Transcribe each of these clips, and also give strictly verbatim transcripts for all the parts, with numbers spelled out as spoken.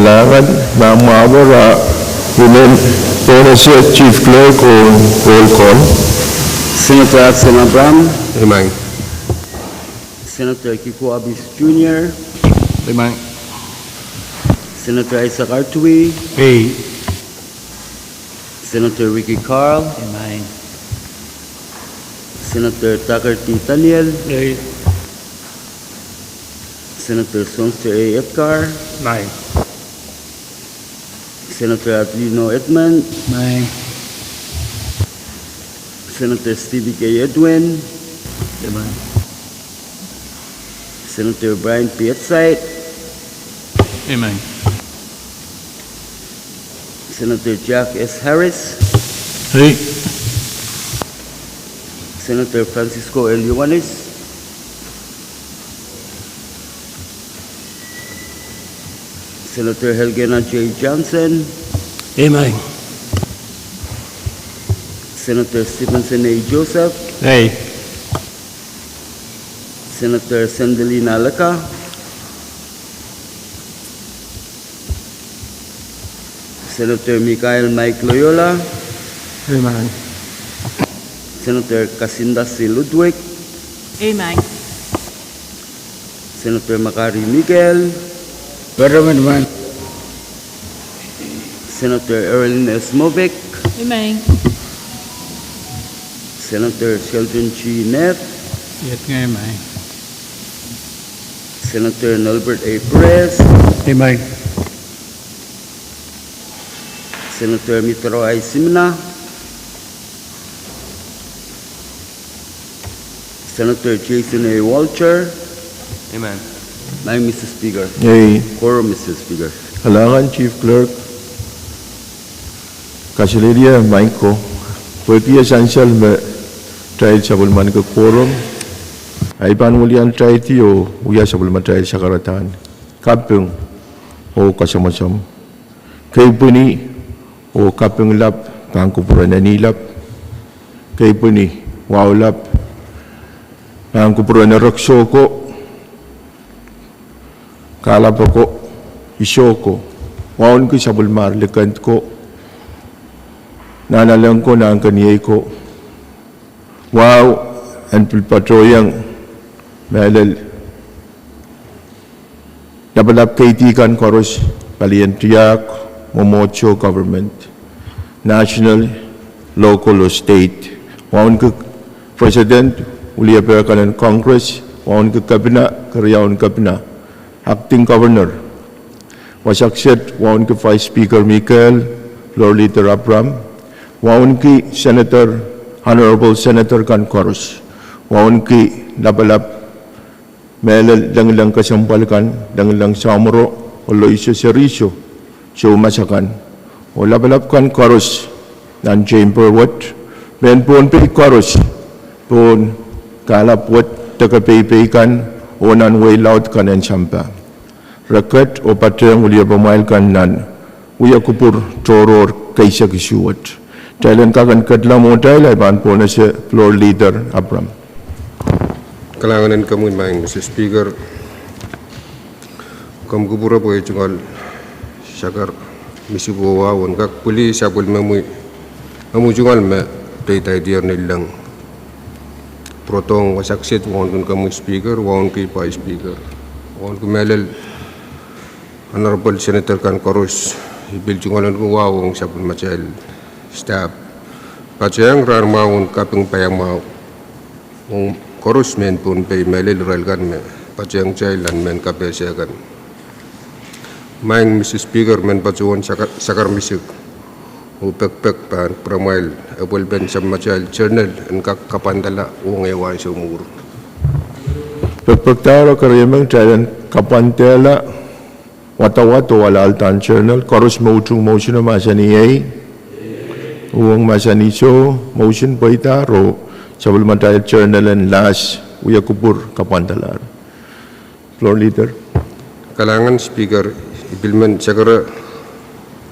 Kalahngan, ma mwahwei, I men pohnese Chief Clerk ong roll call. Senator Addison Abraham. Imaing. Senator Kiko Abis Junior. Imaing. Senator Isaac Artui. Ei. Senator Ricky Carl. Imaing. Senator Tucker T. Daniel. Ei. Senator Songster A. Edgar. Imaing. Senator Adelino Edmond. Imaing. Senator Stevie K. Edwin. Imaing. Senator Brian P. Whiteside. Imaing. Senator Jack S. Harris. Ei. Senator Francisco L. Ioanis. Senator Elgena J. Johnson. Imaing. Senator Stevenson A. Joseph. Ei. Senator Sandalina Alaka. Senator Michael Mike Loyola. Imaing. Senator Kasinda C. Ludwig. Imaing. Senator Makari Mikael. Imaing. Senator Erwin S. Movic. Imaing. Senator Sheldon G. Neth. Iet ngehi imaing. Senator Nolbert A. Perez. Imaing. Senator Mitro I. Simina. Senator Jason A. Walker. Imaing. Imaing, Mister Speaker. Ei. Quorum, Mister Speaker. Kalahngan, Chief Clerk. Kaselehlie Michael, pwehki e sansal me kitail sapwellimaniki quorum, I pahn welian kitail oh wia sapwellimatail sakaradahn kaping oh kasamwasamw. Keipweni oh kaping lap pahn kupwuren eni lap. Keipweni wahu lap pahn kupwuren erekiso ko, kahlap ko, iso ko, wauneki sapwellimar likend ko, nahnalek ko, nahnkeniei ko. Wahu en pil patohiong mehlel lapalap keidi kan koaros, palien tiahk, mwomwohdiso government, national, local oh state. Wauneki president, weliepe kan en Congress, wauneki kepina, keriaun kepina, acting governor, wasak set, wauneki Vice Speaker Michael, Floor Leader Abraham, wauneki senator, honorable senator kan koaros, wauneki lapalap mehlel lengileng kesempwal kan, lengileng samworo, oh loiso, seriso, soumas akan, oh lapalap kan koaros nan chamber wet, mehn Pohnpei koaros, pohn kahlap wet, deke peipei kan, oh nan wehi laud kan en sampah. Re ket oh patehng weliepamwail kan nan wia kupwur tohrohr keisek isuh wet. Kitail en kak en ketla mwohtail, I pahn pohnese Floor Leader Abraham. Kalahngan en komwi, Mister Speaker. Komw kupwure pwe e tungoal sakar misipuo wahu en kak pwili sapwellimomwi omwi tungoal me peidaidier ni leng. Pwurodohng wasak set wauneki komwi Speaker, wauneki Vice Speaker, wauneki mehlel honorable senator kan koaros. I pil tungoal wahu ong sapwellimatail staff. Patehng rahn mwahu en kaping paiamwahu ong koaros mehn Pohnpei mehlel irail kan me patehng kitail nan mehn kapehse kan. Maing Mister Speaker, men patohwan sakar, sakar misik oh pekpek pahn kupwuramwail epwelpen sapwellimatail journal en kak kapwandala ong ehu ansou mwuhr. Pekpekdahro, keriaun, kitail en kapwandehla wadawad oh alahldahr journal. Koaros me utung motion o mahsanih ei. Uhwong mahsanih soh, motion pweida oh sapwellimatail journal en lahs wia kupwur kapwandalahr. Floor Leader. Kalahngan Speaker, I pil men sakara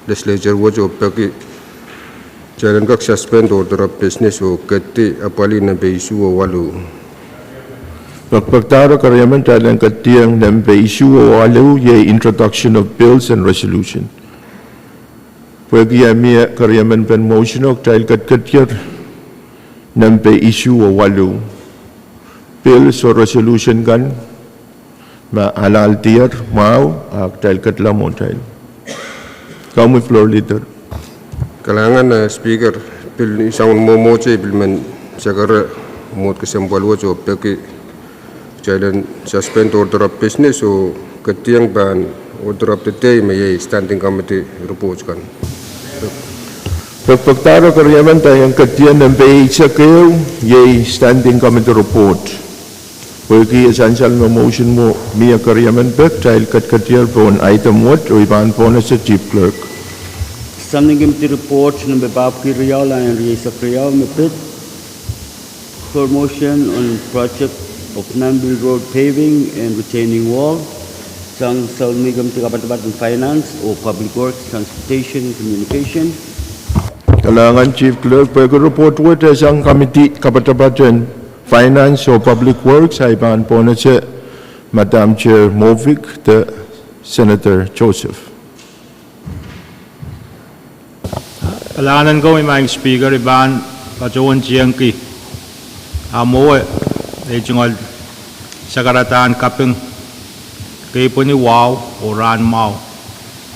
legislature wet oh peki kitail en kak suspend order of business oh keti apwalih nempe isuh oh waluh. Pekpekdahro keriemen, kitail en ketieng nempe isuh oh waluh, iei introduction of bills and resolution. Pwehki mie keriemen pen motion o, kitail ketiketier nempe isuh oh waluh. Bills oh resolution kan me alaldier mwahu, a kitail ketila mwohtail. Komwi Floor Leader. Kalahngan, eh, Speaker, pil sang mwomwohdiso, pil men sakara mwomwohd kesempwal wet oh peki kitail en suspend order of business oh ketieng pahn order of the day me iei standing committee report kan. Pekpekdahro keriemen, kitail en ketieng nempe eisek ehu, iei standing committee report. Pwehki sansal me motion mwo mie keriemen pek, kitail ketiketier pohn item wet oh I pahn pohnese Chief Clerk. Standing Committee Report nempe papwiki riau, lain rieisek riau me pid, promotion on project of Nambie Road paving and retaining wall, sang Standing Committee kapatapat en Finance oh Public Works, Transportation, Communication. Kalahngan Chief Clerk, pwehki report wet e sang committee kapatapat en Finance oh Public Works, I pahn pohnese Madam Chair Movic de Senator Joseph. Kalahngan en komwi Madam Speaker, I pahn patohwan tiengki, a mwowe, ei tungoal sakaradahn kaping, keipweni wahu oh rahn mwahu,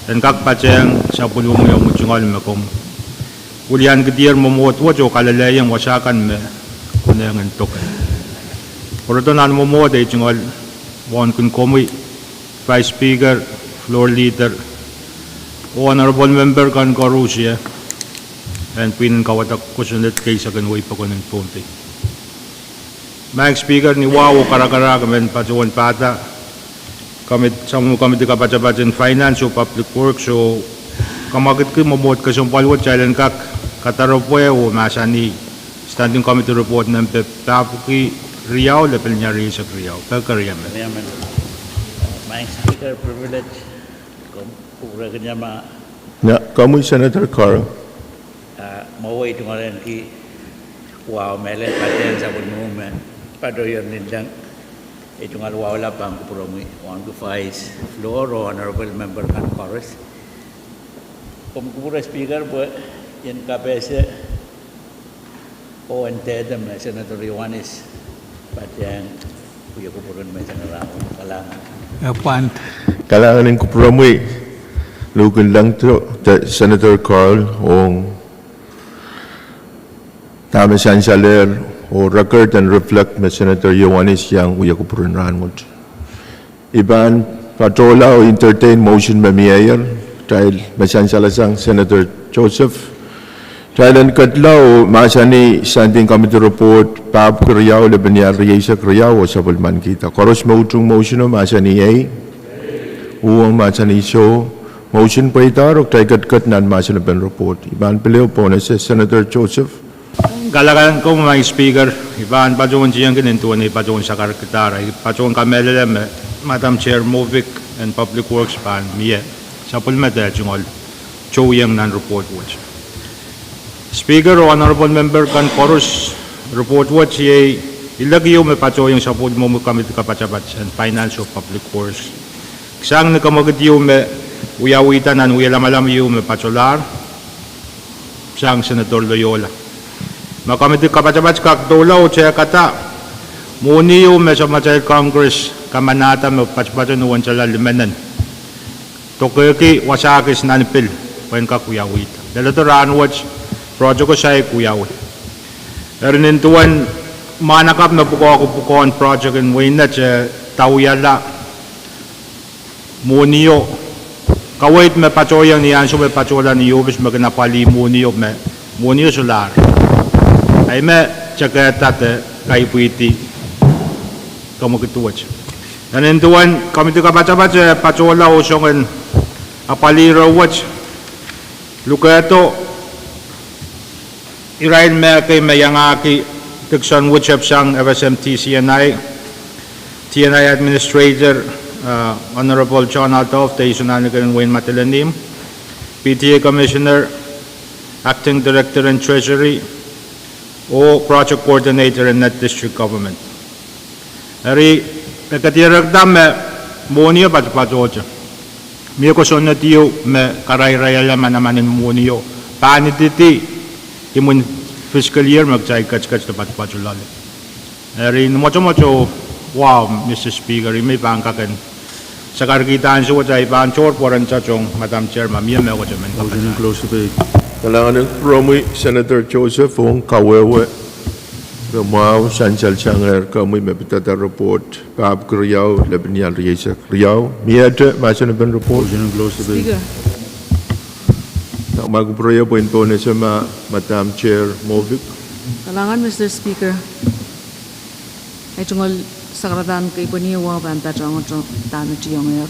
en kak patehng sapwellimomwi ong tungoal me komw wiliankihdier mwomwohd wet oh kalelehiong wasa kan me konehng en doke. Pwurodo nan mwomwohd ei tungoal wauneki komwi, Vice Speaker, Floor Leader, oh Honorable Member kan koaros, en pwihn en kawada kosonned keisek en wehi pokon en Pohnpei. Madam Speaker, ni wahu oh karakarahk men patohwan pahda, Samwomw Committee kapatapat en Finance oh Public Works oh kamwakidki mwomwohd kesempwal wet kitail en kak kadaropwe oh mahsanih Standing Committee Report nempe papwiki riau, lepel ni rieisek riau. Pek keriemen. Madam Speaker, privilege komw kupwurehkin ie ma. Komwi Senator Carl. Ah, mwowe I tungoal ahneki wahu mehlel patehng sapwellimomwi me patohier nin leng. I tungoal wahula pahn kupwuromwi wauneki Vice, Floor oh Honorable Member kan koaros. Komw kupwure Speaker pwe I en kapehse oh en dehde me Senator Iohannis patehng wia kupwur en menseng en rahnwet. Kalahngan. Kalahngan en kupwuromwi, luhk en leng de Senator Carl ong dahme sansalehr oh record en reflect me Senator Iohannis iang wia kupwur en rahnwet. I pahn patohla oh entertain motion me mieier, kitail me sansalasang Senator Joseph. Kitail en ketila oh mahsanih Standing Committee Report papwiki riau, lepel ni rieisek riau oh sapwellimanikihda. Koaros me utung motion o mahsanih ei. Uhwong mahsanih soh. Motion pweidahr oh kitail ketiket nan mahsen en report. I pahn pil ehu pohnese Senator Joseph. Kalahngan komwi Madam Speaker, I pahn patohwan tiengki nin duwen ei patohwan sakarkihdahr, I patohwan kamehlele me Madam Chair Movic en Public Works pahn mie sapwellime tungoal tohieng nan report wet. Speaker oh Honorable Member kan koaros, report wet iei ilek ieu me patohieng sapwellimomwi Committee kapatapat en Finance oh Public Works. Sang ni kamwakid ieu me wiawihda nan wia lamalam ieu me patolahr sang Senator Loyola, ma Committee kapatapat kak doula oh tehkada mwohni ieu me samatail Congress kamanahda me patopato ni wensala limenen, dokehki wasa kis nan pil pwehn kak wiawihda. Leledo rahnwet, project ko saik wiawi. Eri nin duwen mwahnakapw me pwukoahki pwukoahn project en wehin Nett, e dawiala mwohnio, kaweid me patohieng ni ansou me patohla ni ohpis me kin apwalih mwohnio me mwohnio solahr, ahi me tekehda de kaipwihdi kamwakid wet. Eri nin duwen Committee kapatapat e patohla oh songen apwalih ire wet, lukehdo irail mehkei me iangahki Dixon Woodchip sang F S M T C N I, T N I Administrator, Honorable John Althoff de Isonal Nikenen Wein Madolenihmw, P T A Commissioner, Acting Director en Treasury, oh Project Coordinator en Nett District Government. Eri, e ketirekda me mwohnio patopatohte. Mie kosonnedio me karairaiala manaman en mwohnio pahn ididi imwin fiscal year me kitail ketiket de patopato loale. Eri ni mwotomwoto, wow, Mister Speaker, I men pahn kak en sakarkihda ansou wet, I pahn tohr pwoaren tohtohng Madam Chair ma mie mehkot I men kapehse. Kalahngan en kupwuromwi Senator Joseph ong kawehwe me mwahu sansal sang komwi me pidada report pahpwiki riau, lepin ial rieisek riau. Miehte mahsen en report. Speaker. Nan kupwuramwail pwehn pohnese ma Madam Chair Moffitt. Kalahngan Mister Speaker. Ei tungoal sakaradahn kei pwehn ie wahu pahn patohngete dahme tiengehr.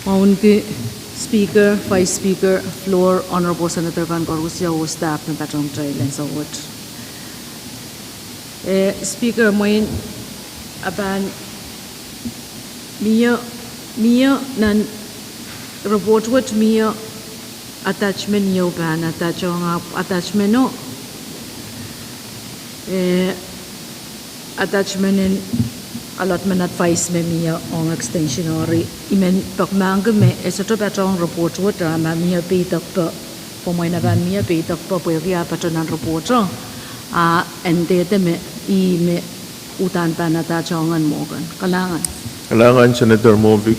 Wauneki Speaker, Vice Speaker, floor, Honorable Senator kan koaros oh staff me patohng kitail ansou wet. Eh, Speaker, mwein a pahn mie, mie nan report wet mie attachment ieu pahn attach, attachment o, eh, attachment en allotment advice me mie ong extension eri I men pekmahngki me e sohte patohng report wet a ma mie peidekpe, pwe mwein a pahn mie peidekpe pwehki a patohng nan report o, a e ndehde me ih me uhdahn pahn attach ong en mwo kan. Kalahngan. Kalahngan Senator Moffitt.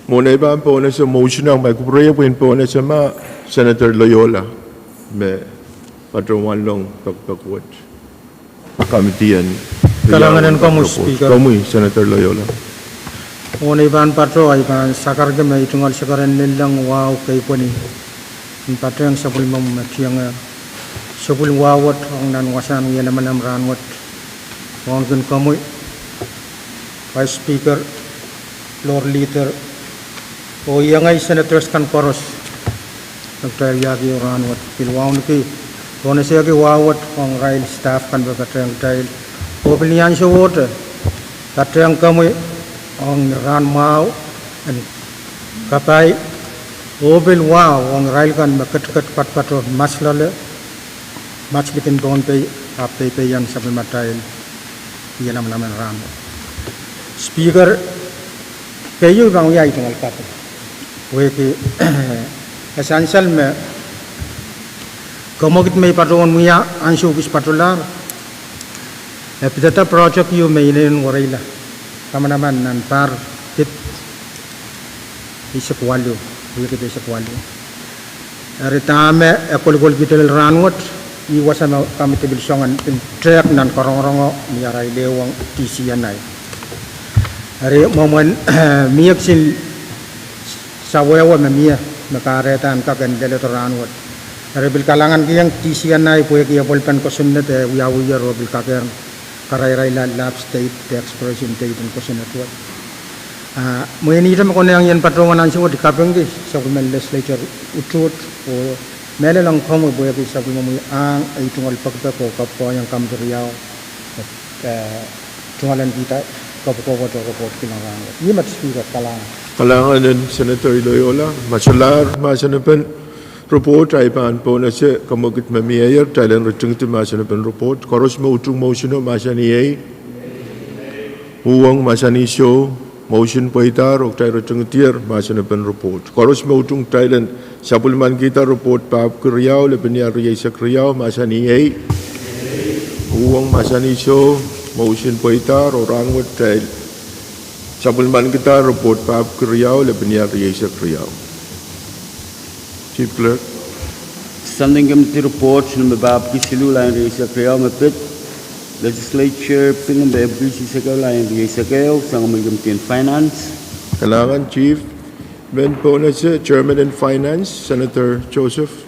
Mwohn ei pahn pohnese motion o, ma kupwuromwail pwehn pohnese ma Senator Loyola me patohwan long pekpek wet. Committee en Kalahngan en komwi Speaker. Komwi Senator Loyola. Mwohn ei pahn patoh, I pahn sakarki me ei tungoal sakaradahn lellahng wahu kei pwehn ie en patohng sapwellimomwi me tiengehr. Sapwellime wahu wet ong nan wasahn wia lamalam rahnwet. Wauneki komwi Vice Speaker, Floor Leader, oh iengei Senators kan koaros me kitail wiahki rahnwet. Pil wauneki, pohnese ki wahu wet ong irail staff kan me patohng kitail. Oh pil ni ansouohte, patohng komwi ong rahn mwahu en kapai, oh pil wahu ong irail kan me ketiket patopato maslale, mats likin Pohnpei, ahpw peipeian sapwellimatail wia lamalam en rahnwet. Speaker, keieu I pahn wia ei tungoal kaping. Pwehki e sansal me kamwekid me I patohwan wia ansou kis patolahr, e pidada project ieu me inenen wereila, kamanaman nan pahr kid eisek waluh, wia kid eisek waluh. Eri dahme e kolkolkihda lel rahnwet, ih wasa me committee pil song en pil tehk nan karongarongo ni arail ehu ong D C N I. Eri mwomwen mie kisin sawehwe me mie me kahrehda en kak en leledo rahnwet. Eri pil kalahnganki ong D C N I pwehki e pwelpen kosonned e wiawiher oh pil kakehr karairailla lapse date de expiration date en kosonned wet. Ah, mwein ihte me konehng I en patohwan ansou wet I kapingki sapwellimen legislature utuht oh mehlel ong komwi pwehki sapwellimomwi ahng ei tungoal pekipek oh kapwukoahiong committee riau, eh, tungoal en kihda kapwukoa wet oh report kilong rahnwet. Ih met Speaker, kalahngan. Kalahngan en Senator Loyola, ma solahr mahsen en report, ei pahn pohnese kamwekid me mieier, kitail en ritingidi mahsen en report. Koaros me utung motion o mahsanih ei. Uhwong mahsanih soh, motion pweidahr oh kitail ritingedier mahsen en report. Koaros me utung kitail en sapwellimankihda report pahpwiki riau, lepin ial rieisek riau, mahsanih ei. Uhwong mahsanih soh, motion pweidahr oh rahnwet kitail sapwellimankihda report pahpwiki riau, lepin ial rieisek riau. Chief Clerk. Standing Committee report number pahpwiki siluh, lain rieisek riau me pid, Legislature Bill number epwiki rieisek ehu, lain rieisek ehu, Standing Committee en Finance. Kalahngan Chief. Men pohnese Chairman en Finance, Senator Joseph.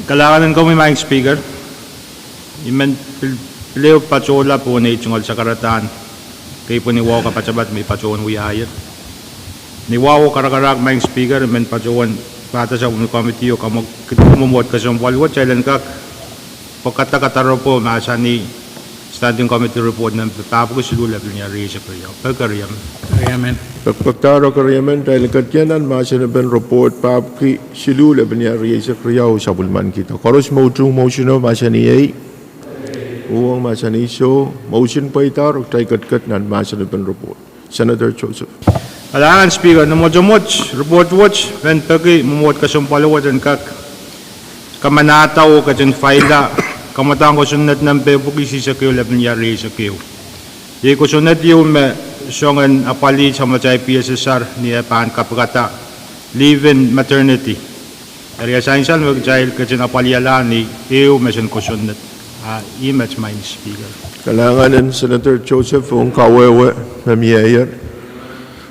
Kalahngan en komwi Madam Speaker. I men pil, pil ehu patohla pohn ei tungoal sakaradahn kei pwehn ie wahu kapatapat me I patohwan wiahier. Ni wahu oh karakarahk Madam Speaker, I men patohwan pahda sapwellime committee oh kamwekid mwomwohd kesempwal wet kitail en kak pekada kadaropo mahsanih Standing Committee report number pahpwiki siluh, lepin ial rieisek riau. Pekeriam. Pekpekdahr oh keriemen, kitail en ketienla mahsen en report pahpwiki siluh, lepin ial rieisek riau, sapwellimankihda. Koaros me utung motion o mahsanih ei. Uhwong, mahsanih soh. Motion pweidahr oh kitail ketiket nan mahsen en report. Senator Joseph. Kalahngan Speaker, ni mwotomwot report wet men peki mwomwohd kesempwal wet en kak kamanahda oh ketin faila kamwadahn kosonned nempe pwuki sisek ehu lepin ia rieisek ehu. Iei kosonned ieu me songen apwalih samatail P S S R ni eh pahn kapikada leave in maternity. Eri e sansal me kitail ketin apwalihala ni ehu mesen kosonned. Ah, ih met, Madam Speaker. Kalahngan en Senator Joseph ong kawehwe me mieier.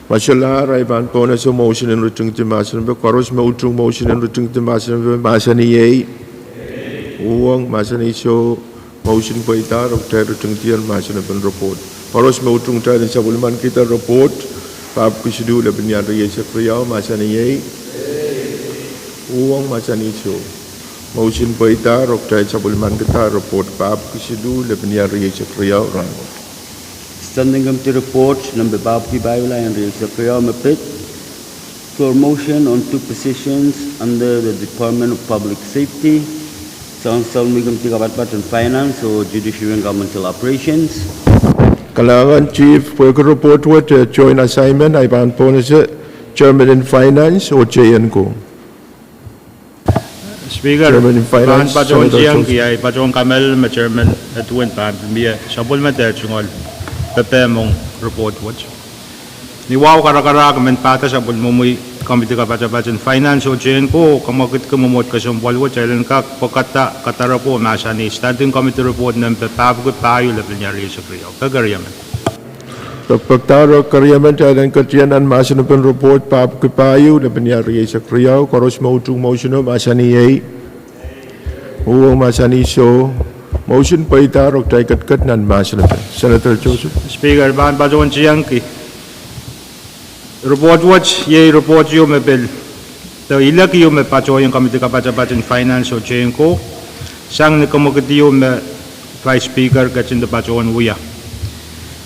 Ma solahr, ahi pahn pohnese motion en ritingdi mahsen nempe. Koaros me utung motion en ritingdi mahsen nempe, mahsanih iei. Uhwong, mahsanih soh. Motion pweidahr oh kitail ritingdier mahsen nempe report. Koaros me utung kitail en sapwellimankihda report, pahpwiki siluh lepin ian rieisek riau, mahsanih iei. Uhwong, mahsanih soh. Motion pweidahr oh kitail sapwellimankihda report, pahpwiki siluh lepin ian rieisek riau, rahnwet. Standing Committee report nempe pahpwiki pahieu, ian rieisek riau me pid. Floor motion on two positions under the Department of Public Safety. Sansal me Committee kapatapat en Finance oh Judiciary and Governmental Operations. Kalahngan Chief, pwehki report wet, eh, joint assignment, ahi pahn pohnese Chairman en Finance oh J N ko. Speaker, pahn patohwan tiengki, ahi patohwan kamehlele me Chairman Edwin pahn mie sapwellime de tungoal pepehm ong report wet. Ni wahu karakarahk men pahda sapwellimomwi Committee kapatapat en Finance oh J N ko kamwekidki mwomwohd kesempwal wet, kitail en kak pwekada kadaropo mahsanih Standing Committee report nempe pahpwiki pahieu lepin ian rieisek riau. Pekeriamen. Pekpekdahr oh keriemen, kitail en ket nan mahsen nempe report pahpwiki pahieu lepin ian rieisek riau. Koaros me utung motion o mahsanih iei. Uhwong, mahsanih soh. Motion pweidahr oh kitail ketiket nan mahsen nempe. Senator Joseph. Speaker, pahn patohwan tiengki. Report wet iei report ieu me pil, de ilek ieu me patohiong Committee kapatapat en Finance oh J N ko, sang ni kamwekid ieu me Vice Speaker ketin de patohwan wia.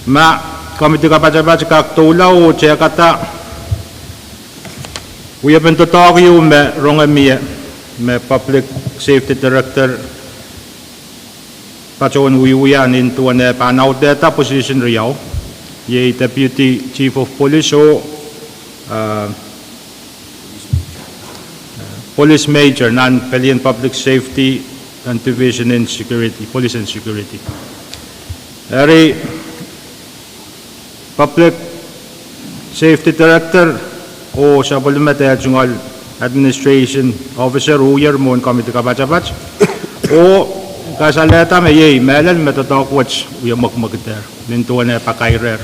Ma Committee kapatapat kak doula oh tehkada wiepen doadoahk ieu me rongamie, me Public Safety Director patohwan wiewia nin duwen eh pahn audehda position riau, iei Deputy Chief of Police oh, uh, Police Major nan pelien Public Safety and Division in Security, Police and Security. Eri Public Safety Director oh sapwellime de tungoal Administration Officer wiahier mwohn Committee kapatapat oh kasalehda me iei mehlel me doadoahk wet wie mwekmwekidehr nin duwen eh pakairehr.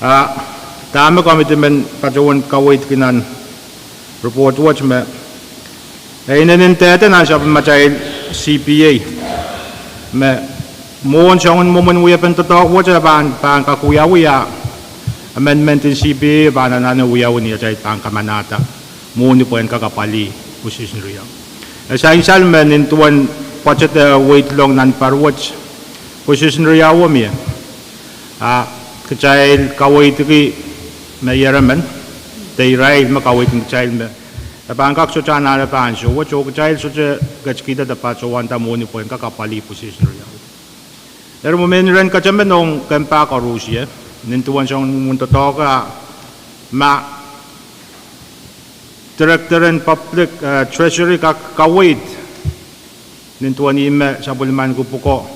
Ah, dahme Committee men patohwan kaweidki nan report wet me e inenen dehde nan sapwellimatail C P A me mwohn soangen mwomwen wiepen doadoahk wet e pahn, pahn kak wiawi, amendment en C P A pahn anahne wiawi ni atail pahn kamanahda mwohni pwehn kak apwalih position riau. E sansal me nin duwen budget e weidlong nan pahr wet position riau o mie, ah, kitail kaweidki me ieremen, de irail me kaweidki kitail me e pahn kak sohte anahne pahn soh wet oh kitail sohte ketikihda de patohwanda mwohni pwehn kak apwalih position riau. Eri mwomwen iren ketemen ong kempa koarusie, nin duwen soangen mwomwen doadoahk, ah, ma Director en Public, eh, Treasury kak kaweid nin duwen ih me sapwellimanki pwuko,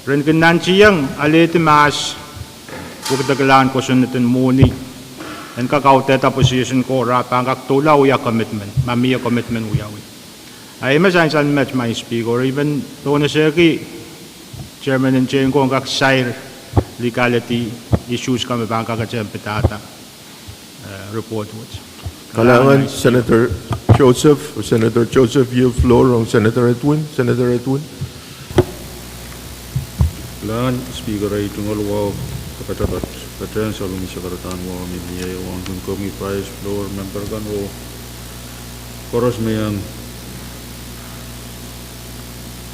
ren kin nantihong alehdi mahs wekidekilahn kosonned en mwohni en kak audehda position ko, re pahn kak doula wia commitment, ma mie commitment wiawi. Ah, ih me sansal met, Madam Speaker, eri I men pohnese ki Chairman en J N ko en kak sair legality issues kan me pahn kakete en pidada, eh, report wet. Kalahngan Senator Joseph. Senator Joseph, yield floor ong Senator Edwin. Senator Edwin. Kalahngan Speaker, ei tungoal wahu kapatapat, patehng sapwellime sakaradahn wahu me mie, wauneki komwi Vice, floor member kan oh koaros me iang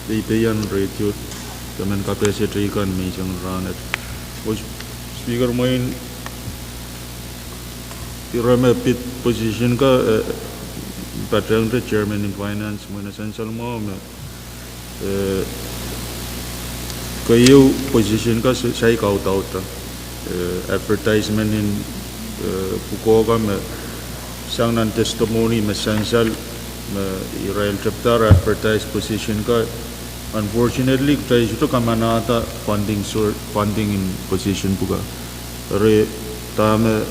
peipein radio de mehn kapehse teikan me I sang rahnwet. Oh Speaker, mwein ire me pid position ka, eh, patehng de Chairman en Finance, mwein e sansal mwahu me, eh, Keieu position ka se, sai kaudauda. Eh, advertisement en, eh, pwukoa ka me sang nan testimony me sansal me irail tepda re advertise position ka. Unfortunately, kitail sohte kamanahda funding sor-, funding en position pwuka. Eri dahme,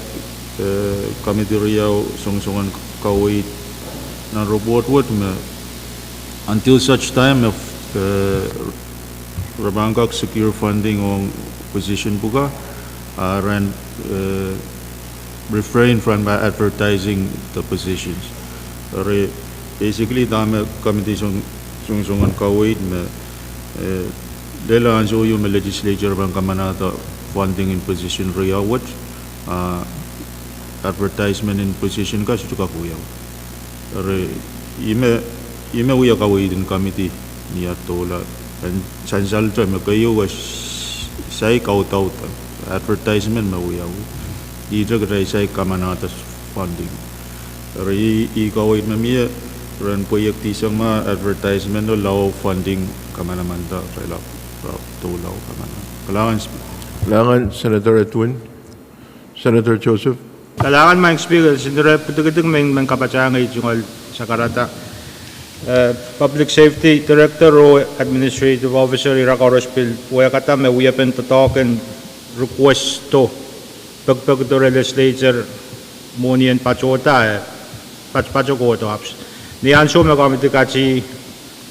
eh, committee riau songosong en kaweid nan report wet me until such time me, eh, re pahn kak secure funding ong position pwuka, a ren, eh, refrain from advertising the positions. Eri basically dahme committee song, songosong en kaweid me, eh, lel ansou ieu me legislature pahn kamanahda funding en position riau wet, a advertisement en position ka sohte kak wiawi. Eri ih me, ih me wia kaweid en committee ni at doula, en sansalte me keieu e sai kaudauda, advertisement me wiawi. Ihte kitail sai kamanahda funding. Eri ih, ih kaweid me mie ren pweieksang ma advertisement o lao funding kamanaman da, ren lao, lao doula kamanaman. Kalahngan Speaker. Kalahngan Senator Edwin. Senator Joseph. Kalahngan Madam Speaker, Senator, pwutiktik me I men kapatahieng ei tungoal sakarada. Eh, Public Safety Director oh Administrative Officer ira koaros pil wehkada me wiepen doadoahk en request o pekipeki legislature mwohni en patohda, eh, pat-, patohdo apps. Ni ansou me committee kati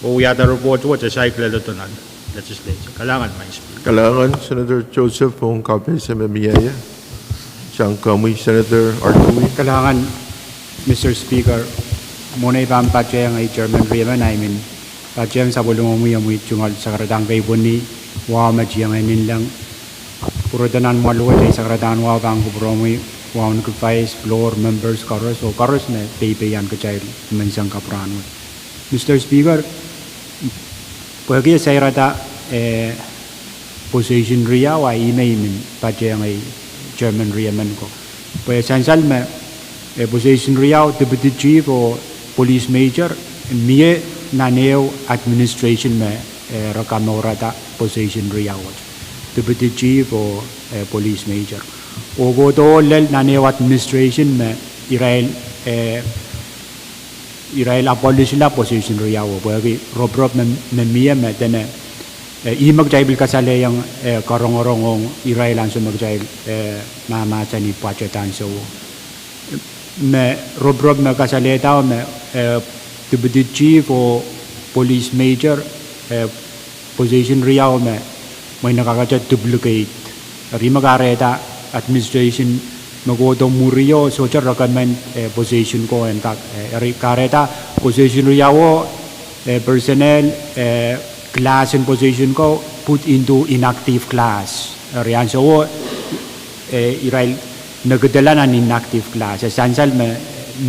oh wiahda report wet e saik leledo nan legislature. Kalahngan Madam Speaker. Kalahngan Senator Joseph ong kapehse me mie ie. Sang komwi Senator Artui. Kalahngan Mister Speaker, mwohn ei pahn patehng ei chairman riemen, I men patehng sapwellimomwi omwi tungoal sakaradahn kei pwehni wahu me tieng en inleng. Pwurodo nan mwoahl wet ei sakaradahn wahu pahn kupwuromwi, wauneki vice, floor, members koaros, oh koaros me peipeian kitail menseng kapwurahn wet. Mister Speaker, pwehki e sairada, eh, position riau, a ih me I men patehng ei chairman riemen ko. Pwe sansal me, eh, position riau, deputy chief oh police major, mie nan ehu administration me, eh, re kamourada position riau wet. Deputy chief oh, eh, police major. Oh kohdo lel nan ehu administration me irail, eh, irail abolishla position riau, pwehki roporop me, me mie me dene, eh, ih me kitail pil kasalehiong, eh, karongorong ong irail ansou me kitail, eh, mahmahsanih budget ansouo. Me roporop me kasalehda me, eh, deputy chief oh police major, eh, position riau me mwein e kakete duplicate. Eri me kahrehda administration me kohdo mwurio sohte recommend, eh, position ko en kak, eh, eri kahrehda position riauo, eh, personnel, eh, class en position ko put into inactive class. Eri ansouo, eh, irail nekidala nan inactive class. E sansal me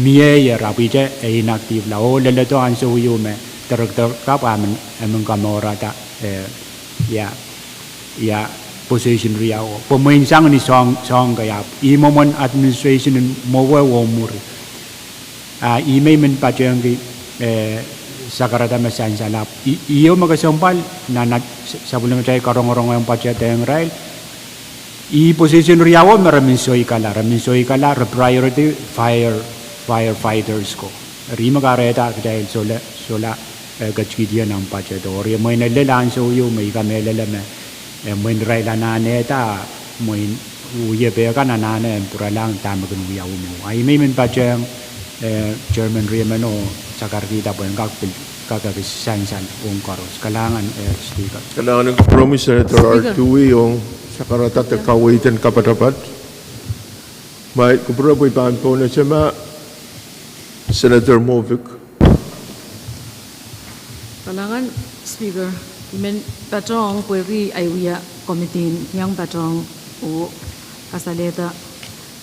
mie ie rapwite e inactive la. Oh leledo ansou ieu me director kapw a men, e men kamourada, eh, ia, ia position riauo. Pwe mwein sang ni soahng, soahng kei ahpw ih mwomwen administration en mwowe oh mwuri. A ih me I men patehngki, eh, sakarada me sansal ahpw ih, ih ehu me kesempwal nan, nan sapwellimatail karongorong en budget ong irail. Ih position riauo me re men soikala, re men soikala, re priority fire, firefighters ko. Eri me kahrehda kitail solahr, solahr, eh, ketikihdiong nan budget. Oh eri mwein e lel ansou ieu me I kamehlele me, eh, mwein irail anahnehda, mwein wiepe kan anahne en pwuralahng dahme kin wiawi mwo. A ih me I men patehng, eh, chairman riemen oh sakarkihda pwehn kak pil, kak ekis sansal ong koaros. Kalahngan, eh, Speaker. Kalahngan, kupwuromwi Senator Artui ong sakarada de kaweid en kapatapat. Mai kupwure pwe I pahn pohnese ma Senator Movic. Kalahngan Speaker, I men patohng pwehki ahi wia committee en iang patohng oh kasalehda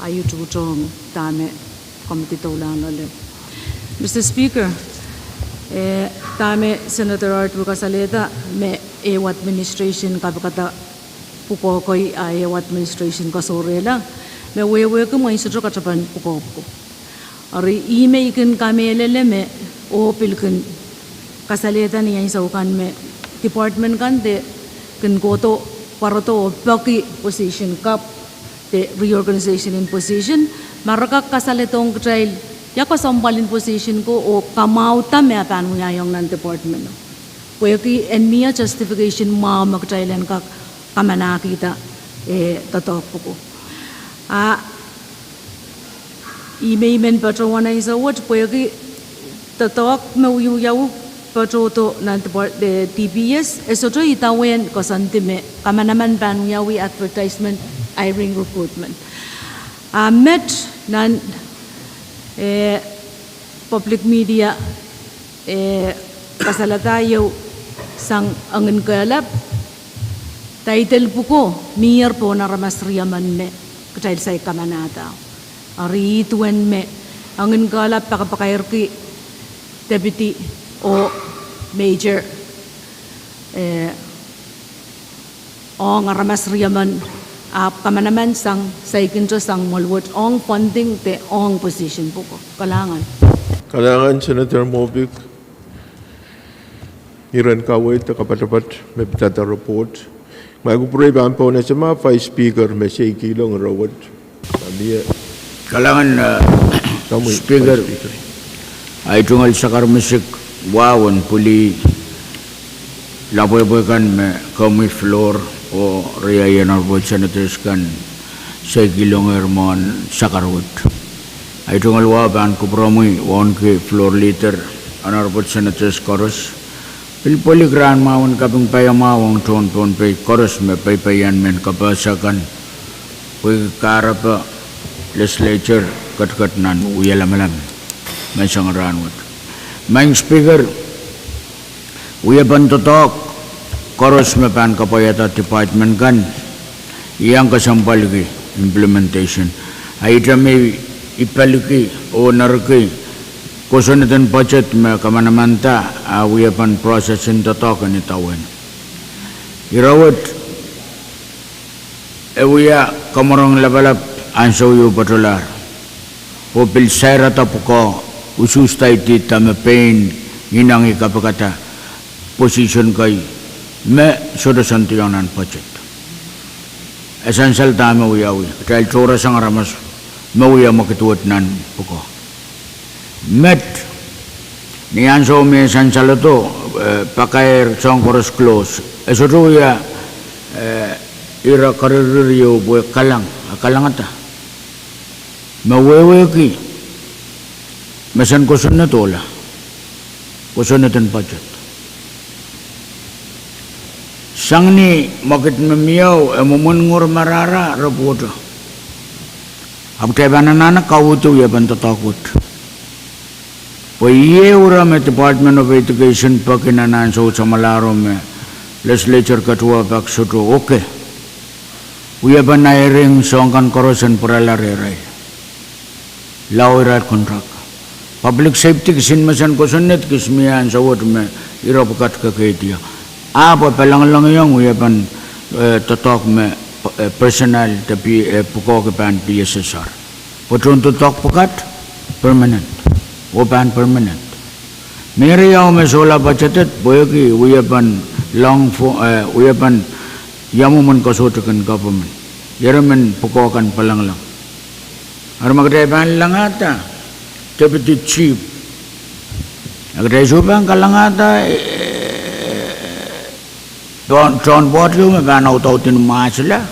ahi utuhtohn dahme committee doulahng loale. Mister Speaker, eh, dahme Senator Artui kasalehda me ehu administration kapikada pwukoa kei a ehu administration kasohrehla, me wehwehki mwein sohte katapan pwukoa pwukoa. Eri ih me I kin kamehlele me oh pil kin kasalehda ni ansou kan me department kan de kin kohdo, pwarodo oh peki position kapw de reorganization en position, ma re kak kasaledohng kitail ia kesempwal en position ko oh kamwahwihda me e pahn wiahiong nan department. Pwehki en mie justification mwahu me kitail en kak kamanahkihda, eh, doadoahk pwuko. A I men patohwan ansou wet pwehki doadoahk me wiawi patohdo nan depart-, eh, D P S, e sohte idawehn koasoandi me kamanaman pahn wiawi advertisement, hiring, recruitment. A met nan, eh, public media, eh, kasalada ieu sang Engin Kehlap, title pwuko mier pohn aramas riemen me kitail saik kamanahda. Eri ih duwen me Engin Kehlap pakapakairki deputy oh major, eh, ong aramas riemen, ahpw kamanaman sang saikinte sang mwohn wet ong funding de ong position pwuko. Kalahngan. Kalahngan Senator Moffitt. Iren kaweid de kapatapat me pidada report. Ma kupwure pahn pohnese ma Vice Speaker me seikihlong ire wet. Amie. Kalahngan, eh, Speaker. Ahi tungoal sakarmesik wahu en pwili lapwehpwe kan me komwi floor oh riei honorable senators kan seikihlongehr mwohn sakar wet. Ahi tungoal wahu pahn kupwuromwi wauneki floor leader, honorable senators koaros. Pil pweliki rahn mwahu en kaping paiamwahu ong tohn Pohnpei koaros me peipeien mehn kapehse kan, pwehki kahrepe legislature ketiket nan wie lamalam me sang rahnwet. Maing Speaker, wiepen doadoahk koaros me pahn kapwaiada department kan iang kesempwaliki implementation. Ahi ite me I paliki oh nerki kosonneden budget me kamanamanda, a wiepen process en doadoahk en idawehn. Ire wet e wia kamworong lapalap ansou ieu patohlahr, pwe pil sairada pwukoa, usuhsda idihda me pein inengi kapikada position kei me sohte soandiong nan budget. E sansal dahme wiawi, kitail tohrasang aramas me wia mwekid wet nan pwukoa. Met, ni ansou me sansaledo, eh, pakair soahng koaros close, e sohte wia, eh, ire keririhr ieu pwe kalang, a kalangada. Me wehwehki mesen kosonned ohla, kosonned en budget. Sang ni mwekid me mie, e mwomwen ngohr marahra reporto. Ahpw kitail pahn anahne kauhdi wiepen doadoahk wet. Pwe iei ire me Department of Education peki nan ansou samwalahro me legislature ketuwa pak sohte okay. Wiepen hiring soahng kan koaros en pwurala rehrail. Lao irail contract. Public safety kisin mesen kosonned kis mie ansou wet me ire pwukat kekeid ie. Ahpw e pelengilengiong wiepen, eh, doadoahk me, eh, personnel de P-, eh, pwukoahki pahn P S S R. Pwe tohn doadoahk pwukat permanent. Oh pahn permanent. Me riau me sohla budgeted, pwehki wiepen long fo-, eh, wiepen ia mwomwen koasoatik en government. Ire men pwukoa kan pelengilengieng. Eri ma kitail pahn langada deputy chief, a kitail soh pahn kalangada, eh, tohn, tohn pwoat ieu me pahn audaudin mwahsila.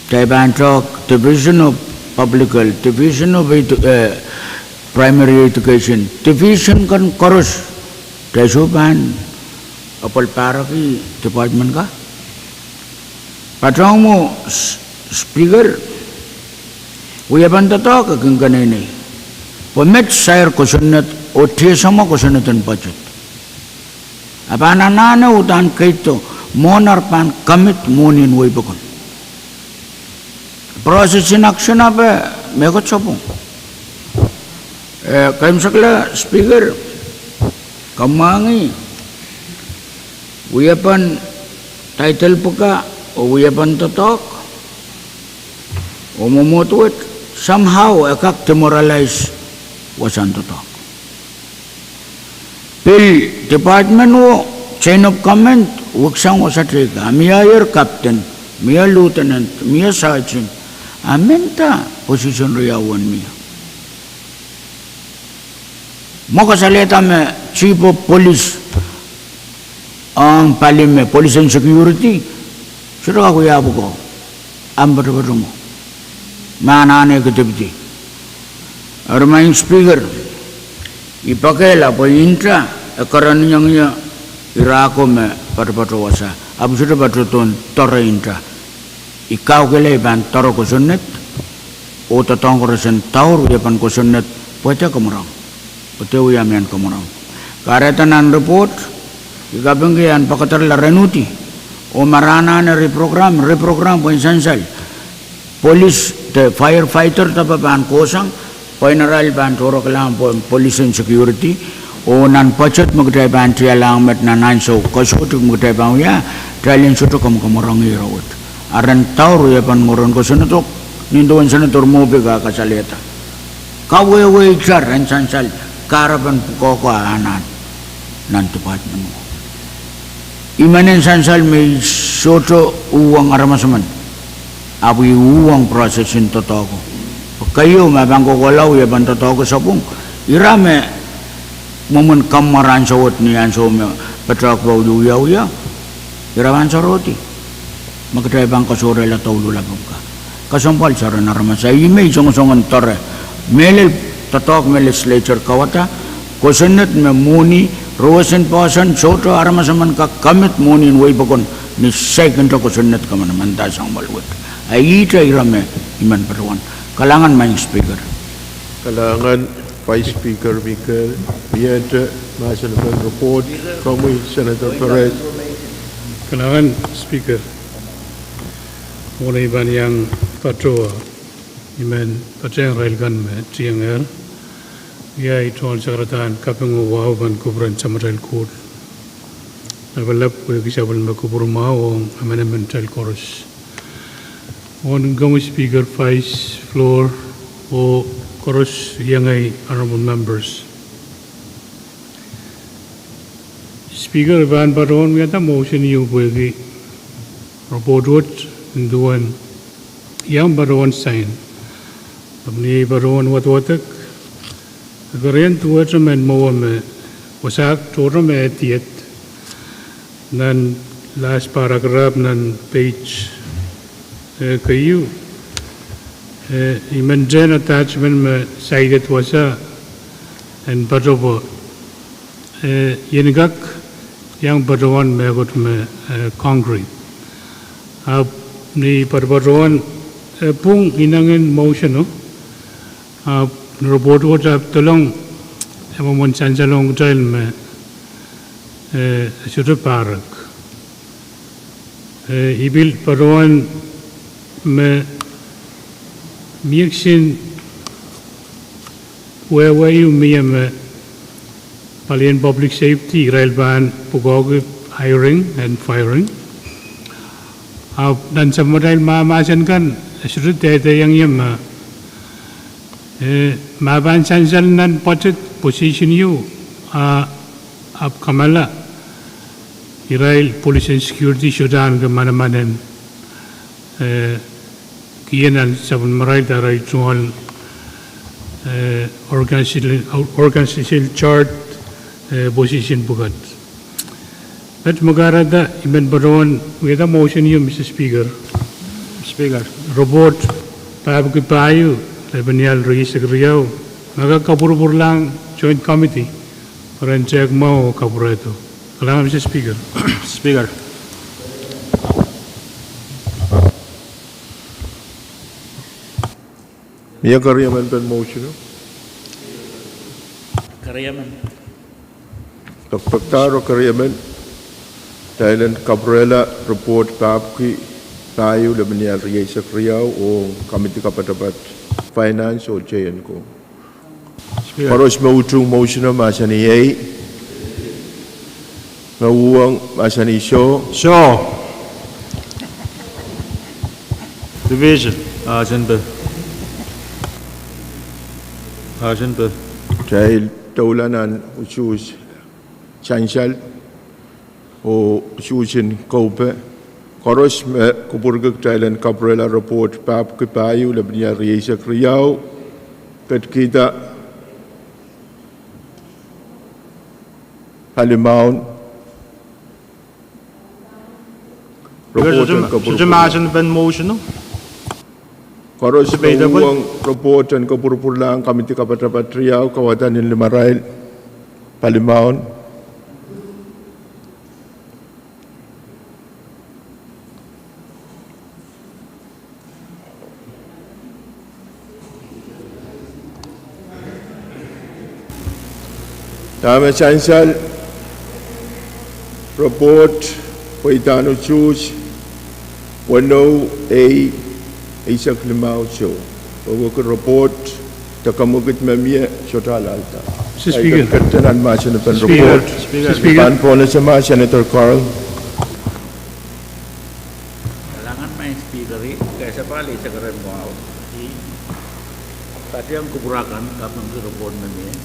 Kitail pahn talk Division of Public Health, Division of Edu-, eh, Primary Education, division kan koaros. Kitail soh pahn apwal pahrek department ka. Patohwan mwo s-, Speaker, wiepen doadoahk e kin keneinei. Pwe met sair kosonned, oh tiahk samwa kosonned en budget. A pahn anahne uhdahn keido, mwohn ar pahn commit mwohni en wehi pokon. Process en action ape mehkot sapwung. Eh, keimwsekla Speaker, kamwangih, wiepen title pwuka, oh wiepen doadoahk, oh mwomwohd wet, somehow e kak demoralize wasahn doadoahk. Pil department wo Chain of command, weksang wasa teikan, mie higher captain, mie lieutenant, mie sergeant, a menda position riau en mie. Mwo kasalehda me chief of police ong pali me police and security, sohte kak wia pwukoa, ahpw patopato mwo. Ma anahne kidipidi. Eri Madam Speaker, I pekehla pwe inta e kereniong ie ira ko me patopato wasa, ahpw sohte patohdohn doare inta. I kaukehla I pahn doare kosonned, oh doadoahk koaros en daur wiepen kosonned, pwe de kamwurong, pwe de wia mehn kamwurong. Kahrehda nan report, I kapingki en pakatarla ren uhdi, oh ma re anahne reprogram, reprogram pwehn sansal. Police de firefighter de pahn kohsang, pwe irail pahn tohrohrlahng pwe police and security, oh nan budget me kitail pahn tialahng met nan ansou koasoatik me kitail pahn wia, kitail en sohte kamwakamwurong ire wet. A ren daur wiepen mwurin kosonned ok, nin duwen Senator Mwohpik a kasalehda. Kawehwehki ren sansal kahrepen pwukoa ko a anahn nan department ko. I men en sansal me I sohte uhwong aramas emen, ahpw I uhwong process en doadoahk ko. Pwe keieu ma pahn kohkohla wiepen doadoahk ko sapwung, ira me mwomwen kamwar ansou wet ni ansou me padahk pahn wiawi, ira pahn sarohdi. Ma kitail pahn kasohrehla douluhl lapwung ka. Kesempwal sarawi en aramas, a ih me I songosong en doare. Mehlel, doadoahk me legislature kawada, kosonned me mwohni, roson poahsoan, sohte aramas emen kak commit mwohni en wehi pokon ni saikinte kosonned kamanaman da sang mwoahl wet. A ihte ira me I men patohwan. Kalahngan Madam Speaker. Kalahngan Vice Speaker Mikel, miehte mahsen en report, komwi Senator Perez. Kalahngan Speaker. Mwohn ei pahn iang patohwan, I men patehng irail kan me tiengehr. Ia I tohn sakaradahn kaping oh wahu pahn kupwuren Samatail Koht Lapalap, pwehki sapwellime kupwur mwahu ong emenemen kitail koaros. Mwohn komwi Speaker, Vice, Floor, oh koaros iengei honorable members. Speaker, I pahn patohwan wiahda motion ieu pwehki report wet, nin duwen I ahpw patohwan sign. Ahpw ni ei patohwan wadwadek, e kereniong duwehte mehn mwowe me wasa tohto me e died nan last paragraph nan page, eh, keieu. Eh, I men tehn attachment me cited wasa en patohwan, eh, I en kak iang patohwan mehkot me, eh, concrete. Ahpw ni patopatohwan, eh, pwung inengen motion o, ahpw report wet ahpw dolong, eh, mwomwen sansalohng kitail me, eh, sohte pahrek. Eh, I pil patohwan me mie kisin wehwe ieu mie me palien public safety irail pahn pwukoahki hiring and firing. Ahpw nan samatail mahmahsen kan, e sohte dehdehong ie me, eh, ma pahn sansal nan budget position ieu, a, ahpw kamala irail police and security sohte ahneki manaman en, eh, kihong nan sapwellimarail de arail tungoal, eh, organizational, organizational chart, eh, position pwukat. Met me kahrehda I men patohwan wiahda motion ieu, Mister Speaker. Speaker. Report pahpwiki pahieu, lepin ial rieisek riau, me kak kapwurpwurlahng joint committee, pwe ren tehk mwahu oh kapwurehdo. Kalahngan Mister Speaker. Speaker. Mie keriemen pen motion o? Keriemen. Doktor Taro keriemen. Kitail en kapwurehla report pahpwiki pahieu lepin ial rieisek riau ong committee kapatapat finance oh J N ko. Speaker. Koaros me utung motion o mahsanih ei. Me uhwong mahsanih soh. Soh. Division. Asenpe. Asenpe. Kitail doula nan usuhs sansal. oh Susan Kobe. Koaros me kupwurki kitail en kapwurehla report pahpwiki pahieu, lepin rieisek riau, ketkihda palimaun. Report en kupwurupwur. Koaros me uhwong report en kupwurupwurlahng komidi kapatapat riau, kauwada ni limarail, palimaun. Dahme sansal, report pweidahn usuhs, weneu, ei, eisek limau sou. Wehwehki report, de kamwekid me mie sohte alalda. Mister Speaker. Ahi ketiket nan mahsen en report. Mister Speaker. Pahn pohnese ma Senator Carl. Kalahngan Madam Speaker, kesempwal eisek rehn wahu. I patohwan kupwur akan kapingki report me mie.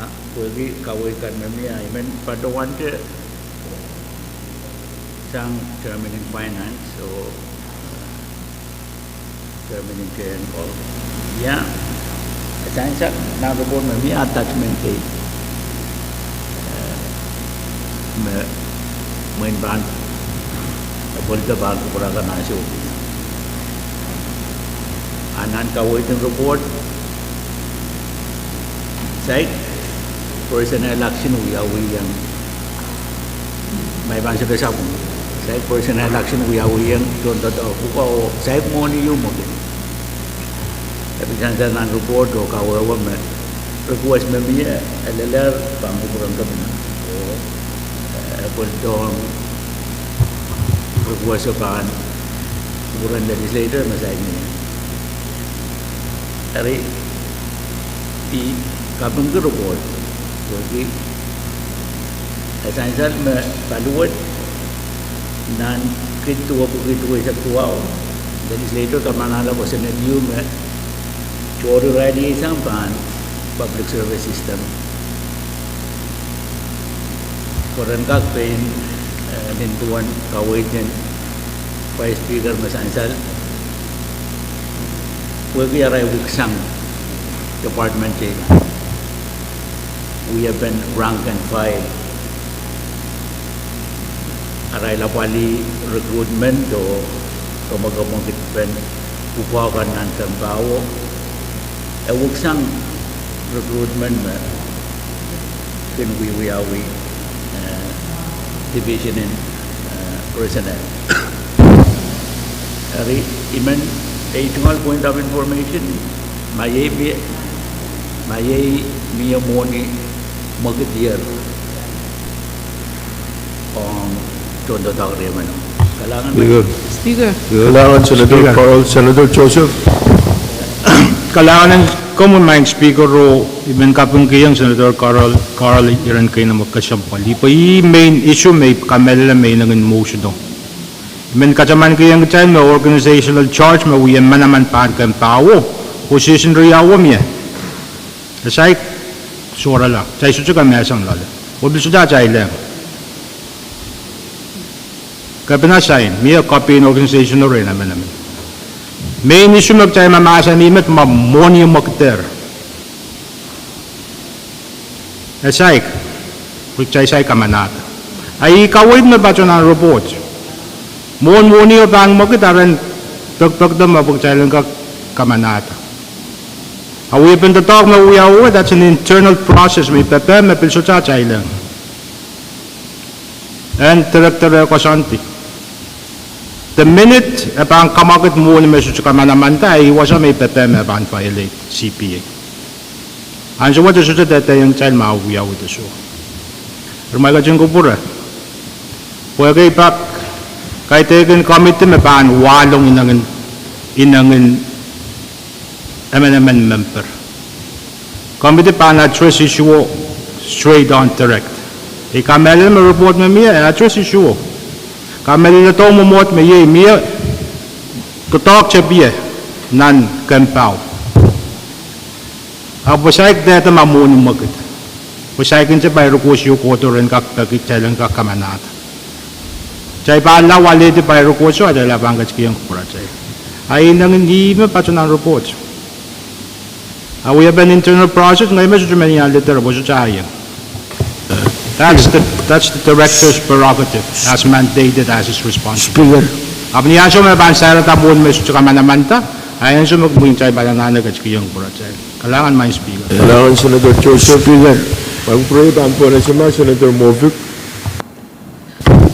Ah, pwehki kaweid kan me mie, I men patohwante sang Chairman en Finance oh Chairman en K N O. Ia, sansal nan report me mie attachment kei, eh, me mwein pahn, eh, pweldo pahn kupwur akan ansou. A nan kaweid en report, saik personnel action wiawiong, ma I pahn sohte sapwung, saik personnel action wiawiong tohndoadoahk pwukoa oh saik mwohni ehu mwekid. E pil sansal nan report oh kawehwe me request me mie, eh, lelehr pahn kupwuren kepina oh, eh, pweldohng request pahn kupwuren legislator me saik mie. Eri, I kapingki report, pwehki e sansal me paliwet nan kid duwepwiki duweisek duwau, legislator kamanahla kosonned ehu me tohri irail sang pahn public service system. Pwe ren kak pein, eh, nin duwen kaweid en Vice Speaker me sansal, pwehki arail weksang department teikan, wiepen rank and file, arail apwalih recruitment oh kamwakamwakidpen pwukoa kan nan kempoawo, e weksang recruitment me kin wiewiawi, eh, division en, eh, personnel. Eri, I men, ei tungoal point of information, ma iei mie, ma iei mie mwohni mwekid ier ong tohndoadoahk riemen. Kalahngan. Speaker. Speaker. Kalahngan Senator Carl, Senator Joseph. Kalahngan en komwi Madam Speaker oh I men kapingkihong Senator Carl, Carl iren keinemwe kesempwal. Pwe ih main issue me I kamehlele me inengieng motion o. I men katamankihong kitail me organizational chart me wia manaman pahn kempoawo, position riau mie. E saik sohrala, kitail sohte kamehsang loale. Oh pil sohte atail ehng. Kepina sain, mie copy en organization o rehn emenemen. Main issue me kitail mahmahsanih met ma mwohni o mwekid er. E saik, pwe kitail saik kamanahda. A ih kaweid me patohwan nan report. Mwohn mwohni o pahn mwekid a ren pekipekda ma pwe kitail en kak kamanahda. A wiepen doadoahk me wiawi, that's an internal process me I pepehm me pil sohte atail ehng. En director e koasoandi, the minute e pahn kamwakid mwohni me sohte kamanamanda, a ih wasa me I pepehm me e pahn violate C P A. Ansou wet e sohte dehdehong kitail ma wiawi de soh. Eri ma I ketin kupwure, pwehki I pak kaidehkin committee me pahn wahlong inengieng, inengieng emenemen memper. Committee pahn address issue o straight on direct. I kamehlele me report me mie e address issue o. Kamehlele doh mwomwohd me iei mie doadoahk tepie nan kempoawo. Ahpw e saik dehde ma mwohni mwekid. Pwe saikinte pairukos ieu kohdo ren kak peki kitail en kak kamanahda. Kitail pahn la alehdi pairukos ieu, atail pahn ketikihong kupwuratail. A inengin ihme patohwan report. A wiepen internal process, ngehi me sohte men iang letter, pwe sohte iang. That's the, that's the director's prerogative as mandated as his responsibility. Speaker. Ahpw ni ansou me pahn sairada mwohn me sohte kamanamanda, a ansou me kumwail pahn anahne ketikihong kupwuratail. Kalahngan, Madam Speaker. Kalahngan, Senator Joseph. Speaker. Ma kupwure pahn pwonese ma Senator Moffitt.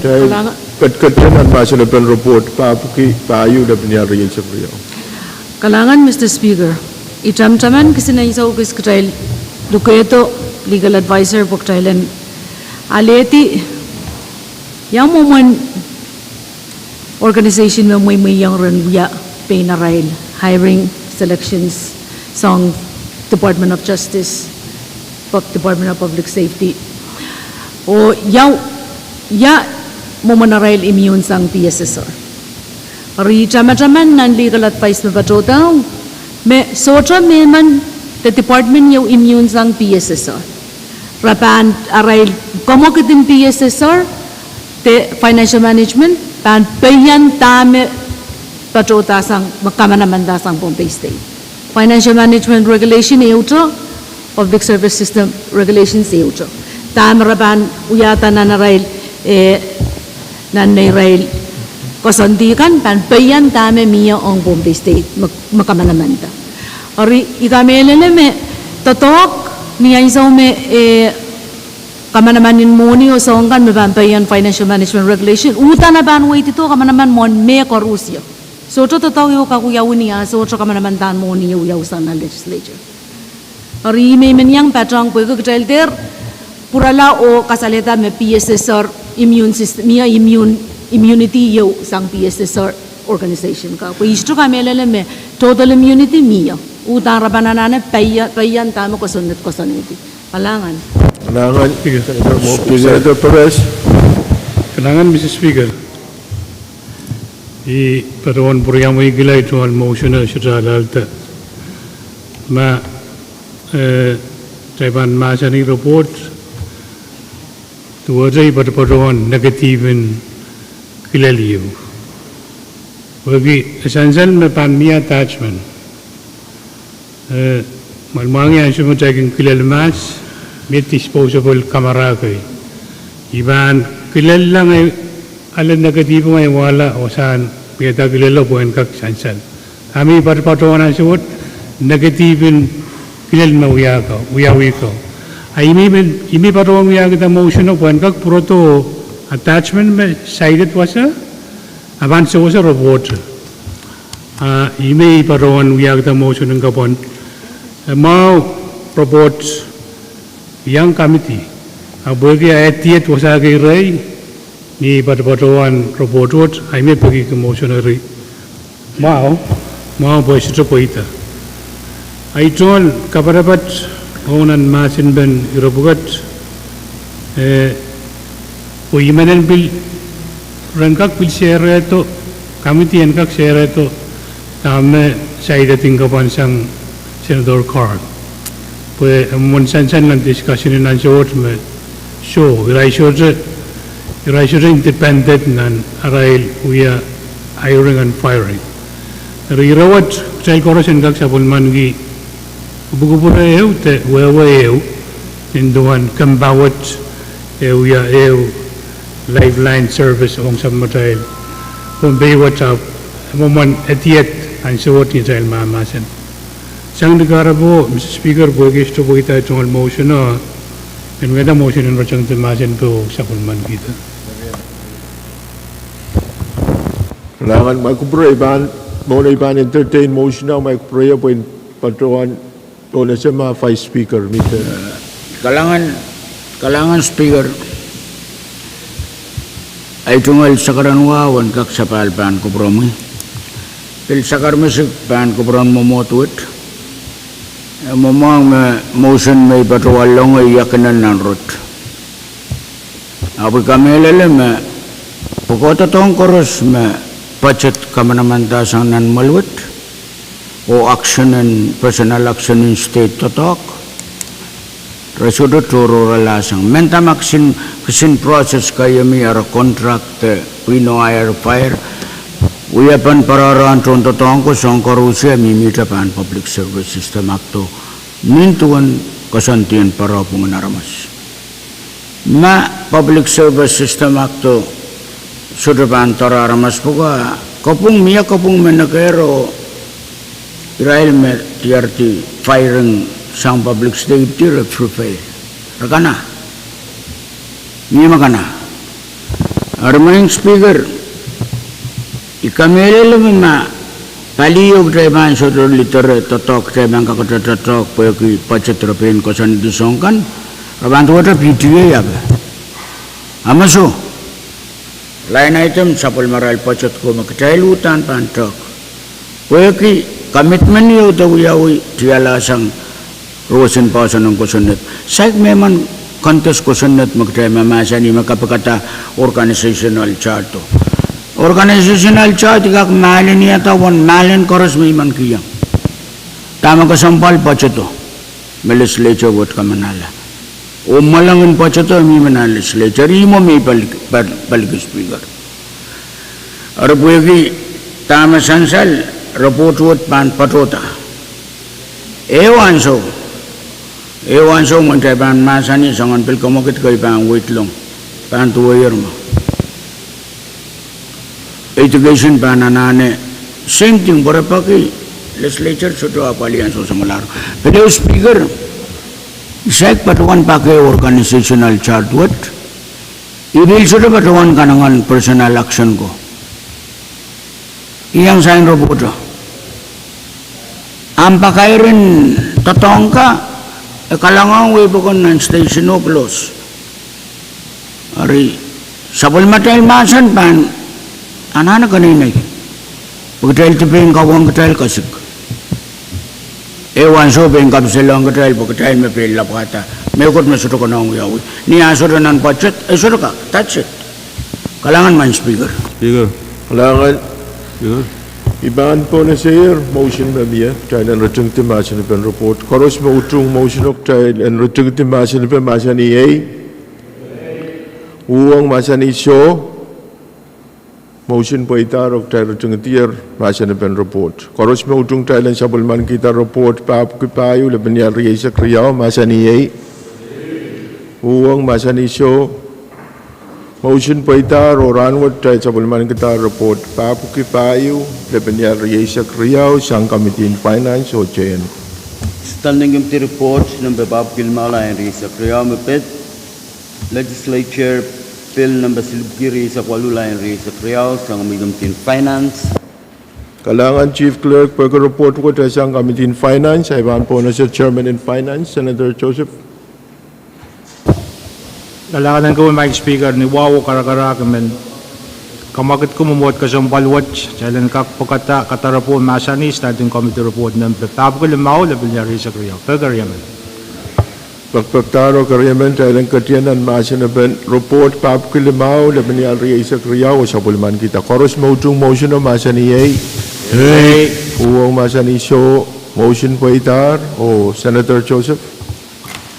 Kalahngan. Ketiket nan mahsen en report, pahn pwuki, pahn ieu lepin iang riei seri. Kalahngan, Mister Speaker. I tamataman kisin ansou kis kitail lukehdo legal advisor pwe kitail en alehdi ia mwomwen organization me mweimweiong ren wia pein arail hiring, selections, sang Department of Justice, Pub-, Department of Public Safety. Oh ia, ia mwomwen arail immune sang P S S R. Eri tamataman nan legal advice me patohdo, me sohte mehmen de department ieu immune sang P S S R. Re pahn arail kamwekid en P S S R, de financial management, pahn peian dahme patohda sang, me kamanamanada sang Pohnpei State. Financial management regulation ehute, public service system regulations ehute. Dahme re pahn wiahda nan arail, eh, nan neirail koasoandi kan, pahn peian dahme mie ong Pohnpei State, me, me kamanamanada. Eri I kamehlele me doadoahk ni ansou me, eh, kamanaman en mwohni oh soahng kan me pahn peian financial management regulation, uhdahn e pahn weidihdo kamanaman mwohn me koaros. Sohte doadoahk ieu kak wiawi ni ah sohte kamanaman en mwohni ieu wiawi sang nan legislature. Eri I men iang patehng pwehki kitail dehr pwurala oh kasalehda me P S S R immune system, mie immune, immunity ieu sang P S S R organization ka. Pwe I sohte kamehlele me total immunity mie. Uhdahn re pahn anahne peian, peian dahme kosonned koasoanehdi. Kalahngan. Kalahngan, Senator Mo-, Speaker. Senator Perez. Kalahngan, Mister Speaker. I patohwan pwuriamweikihla tungoal motion e sohte alehda. Ma, eh, kitail pahn mahsanih report, duwehte I patohwan negative en kilel ieu. Pwehki e sansal me pahn mie attachment. Eh, mwal mwahngih ansou me kitail kin kilel mahs, mie disposable camera kei. I pahn kilel lang e ale negative ngehi wahla oh sang wiahda kilelo pwe en kak sansal. A I patohwan ansou wet negative en kilel me wiawi ko, wiawi ko. A I mi, I mi patohwan wiahkihda motion o pwe en kak pwurodo attachment me cited wasa, a pahn sewese report. A I mi patohwan wiahkihda motion en kapwan. E mwahu report iang committee. A pwehki a etiet wasa kei rehi, ni patohwan report wet, a I mi peki motion eri. Mwahu, mwahu pwe sohte pweida. Ahi tungoal kapatapat ong nan mahsen pen ire pwukat, eh, pwe I men en pil, ren kak pil serehdo, committee en kak serehdo, dahme cited en kapwan sang Senator Carl. Pwe e mwomwen sansal nan discussion en ansou wet me, so, irail sohte, irail sohte independent nan arail wia hiring and firing. Eri ire wet, kitail koaros en kak sapwellimaniki kupwukupwure ehu de wehwe ehu, nin duwen kempa wet, e wia ehu lifeline service ong sapwellimatail Pohnpei wet ahpw, e mwomwen etiet ansou wet ni atail mahmahsen. Sang ni kahrepe, Mister Speaker, pwehki sohte pweida tungoal motion o, men wiahda motion en rochong de mahsen pwe sapwellimanikihda. Kalahngan, ma kupwure I pahn, mwohn I pahn entertain motion o, ma kupwure pwe I patohwan pohnese ma Vice Speaker, Mister Kalahngan, kalahngan Speaker. Ahi tungoal sakaradahn wahu en kak sapahl pahn kupwuromwi. Pil sakar misik pahn kupwuren mwomwohd wet. E mwomwohng me motion me I patohwan loange I akinen nan rot. Ahpw I kamehlele me pwukoa doadoahk koaros me budget kamanamanada sang nan mwehl wet, oh action en, personnel action en state doadoahk, Re sohte tohrohrlahsang. Mendahte ma kisin, kisin process keieu mih, ara contract, eh, pwihno hire fire, wiepen pwararaun tohndoadoahk ko soahng koaros e mihmihte pahn Public Service System Act o, nin duwen koasoandien pwarapwungen aramas. Ma Public Service System Act o sohte pahn doare aramas pwukoa, kopwung, mie kopwung me nekehr o irail me diardi firing sang public safety re prevail. Re kana. Mie me kana. Eri Madam Speaker, I kamehlele me ma pali o kitail pahn sohte lidere doadoahk, kitail pahn kakete doadoahk pwehki budget re pein koasoandi soahng kan, re pahn duwehte P T A ape. A ma soh, line item sapwellimarail budget ko me kitail uhdahn pahn tehk. Pwehki commitment ieu de wiawi tiahla sang roson poahsoan en kosonned. Saik mehmen contest kosonned me kitail mahmahsanih me kapikada organizational chart o. Organizational chart I kak maliniada uwen mahlen koaros me I men kihong. Dahme kesempwal budget o me legislature wet kamanala. Oh mweleng en budget o mih me nan legislature, ihmwo me I pali, pal-, paliki Speaker. Eri pwehki dahme sansal, report wet pahn patohda. Ehu ansou, ehu ansou mwein kitail pahn mahsanih soangen pil kamwakid kei pahn weidlong, pahn duweier me education pahn anahne, same thing, pwe re peki legislature sohte apwalih ansou samwalahro. Pil ehu Speaker, I saik patohwan pak ehu organizational chart wet. I pil sohte patohwan kanengen personnel action ko. I iang sain report o. Ahmw pakair en doadoahk kan, e kalangohng wehi pokon nan station o close. Eri, sapwellimatail mahsen pahn anahne keneinei. Pwe kitail dipen kawehn kitail kasik. Ehu ansou pein kapiselohng kitail pwe kitail me pein lapwahda mehkot me sohte konehng wiawi. Ni ah sohte nan budget, e sohte kak, that's it. Kalahngan Madam Speaker. Kalahngan. I pahn pwunod seier motion me mie, kitail en ritingdi mahsenepen report. Koaros me utung motion o kitail en ritingdi mahsenepe, mahsanih iei. Uhwong, mahsanih soh. Motion pweidahr oh kitail ritingdier mahsenepen report. Koaros me utung kitail en sapwellimankihda report pahpwiki pahieu lepin ial rieisek riau, mahsanih iei. Uhwong, mahsanih soh. Motion pweidahr oh rahnwet kitail sapwellimankidahr report pahpwiki pahieu lepin ial rieisek riau sang Committee in Finance oh J N. Standing Committee report nempe pahpwiki limau, lain rieisek riau me pid. Legislature Bill nempe silipwiki rieisek waluh, lain rieisek riau sang Committee in Finance. Kalahngan Chief Clerk, pwehki report wet sang Committee in Finance, I pahn pwunod seier Chairman in Finance, Senator Joseph. Kalahngan en komwi Madam Speaker, ni wahu oh karakarahk I men kamwakid mwomwohd kesempwal wet, kitail en kak pwekada kadaropo mahsanih Standing Committee report nempe pahpwiki limau lepin ial rieisek riau. Pekeriamen. Pekpekdahr oh keriemen, kitail en ketien nan mahsenepen report pahpwiki limau lepin ial rieisek riau oh sapwellimankihda. Koaros me utung motion o mahsanih iei. Uhwong, mahsanih soh. Motion pweidahr oh Senator Joseph.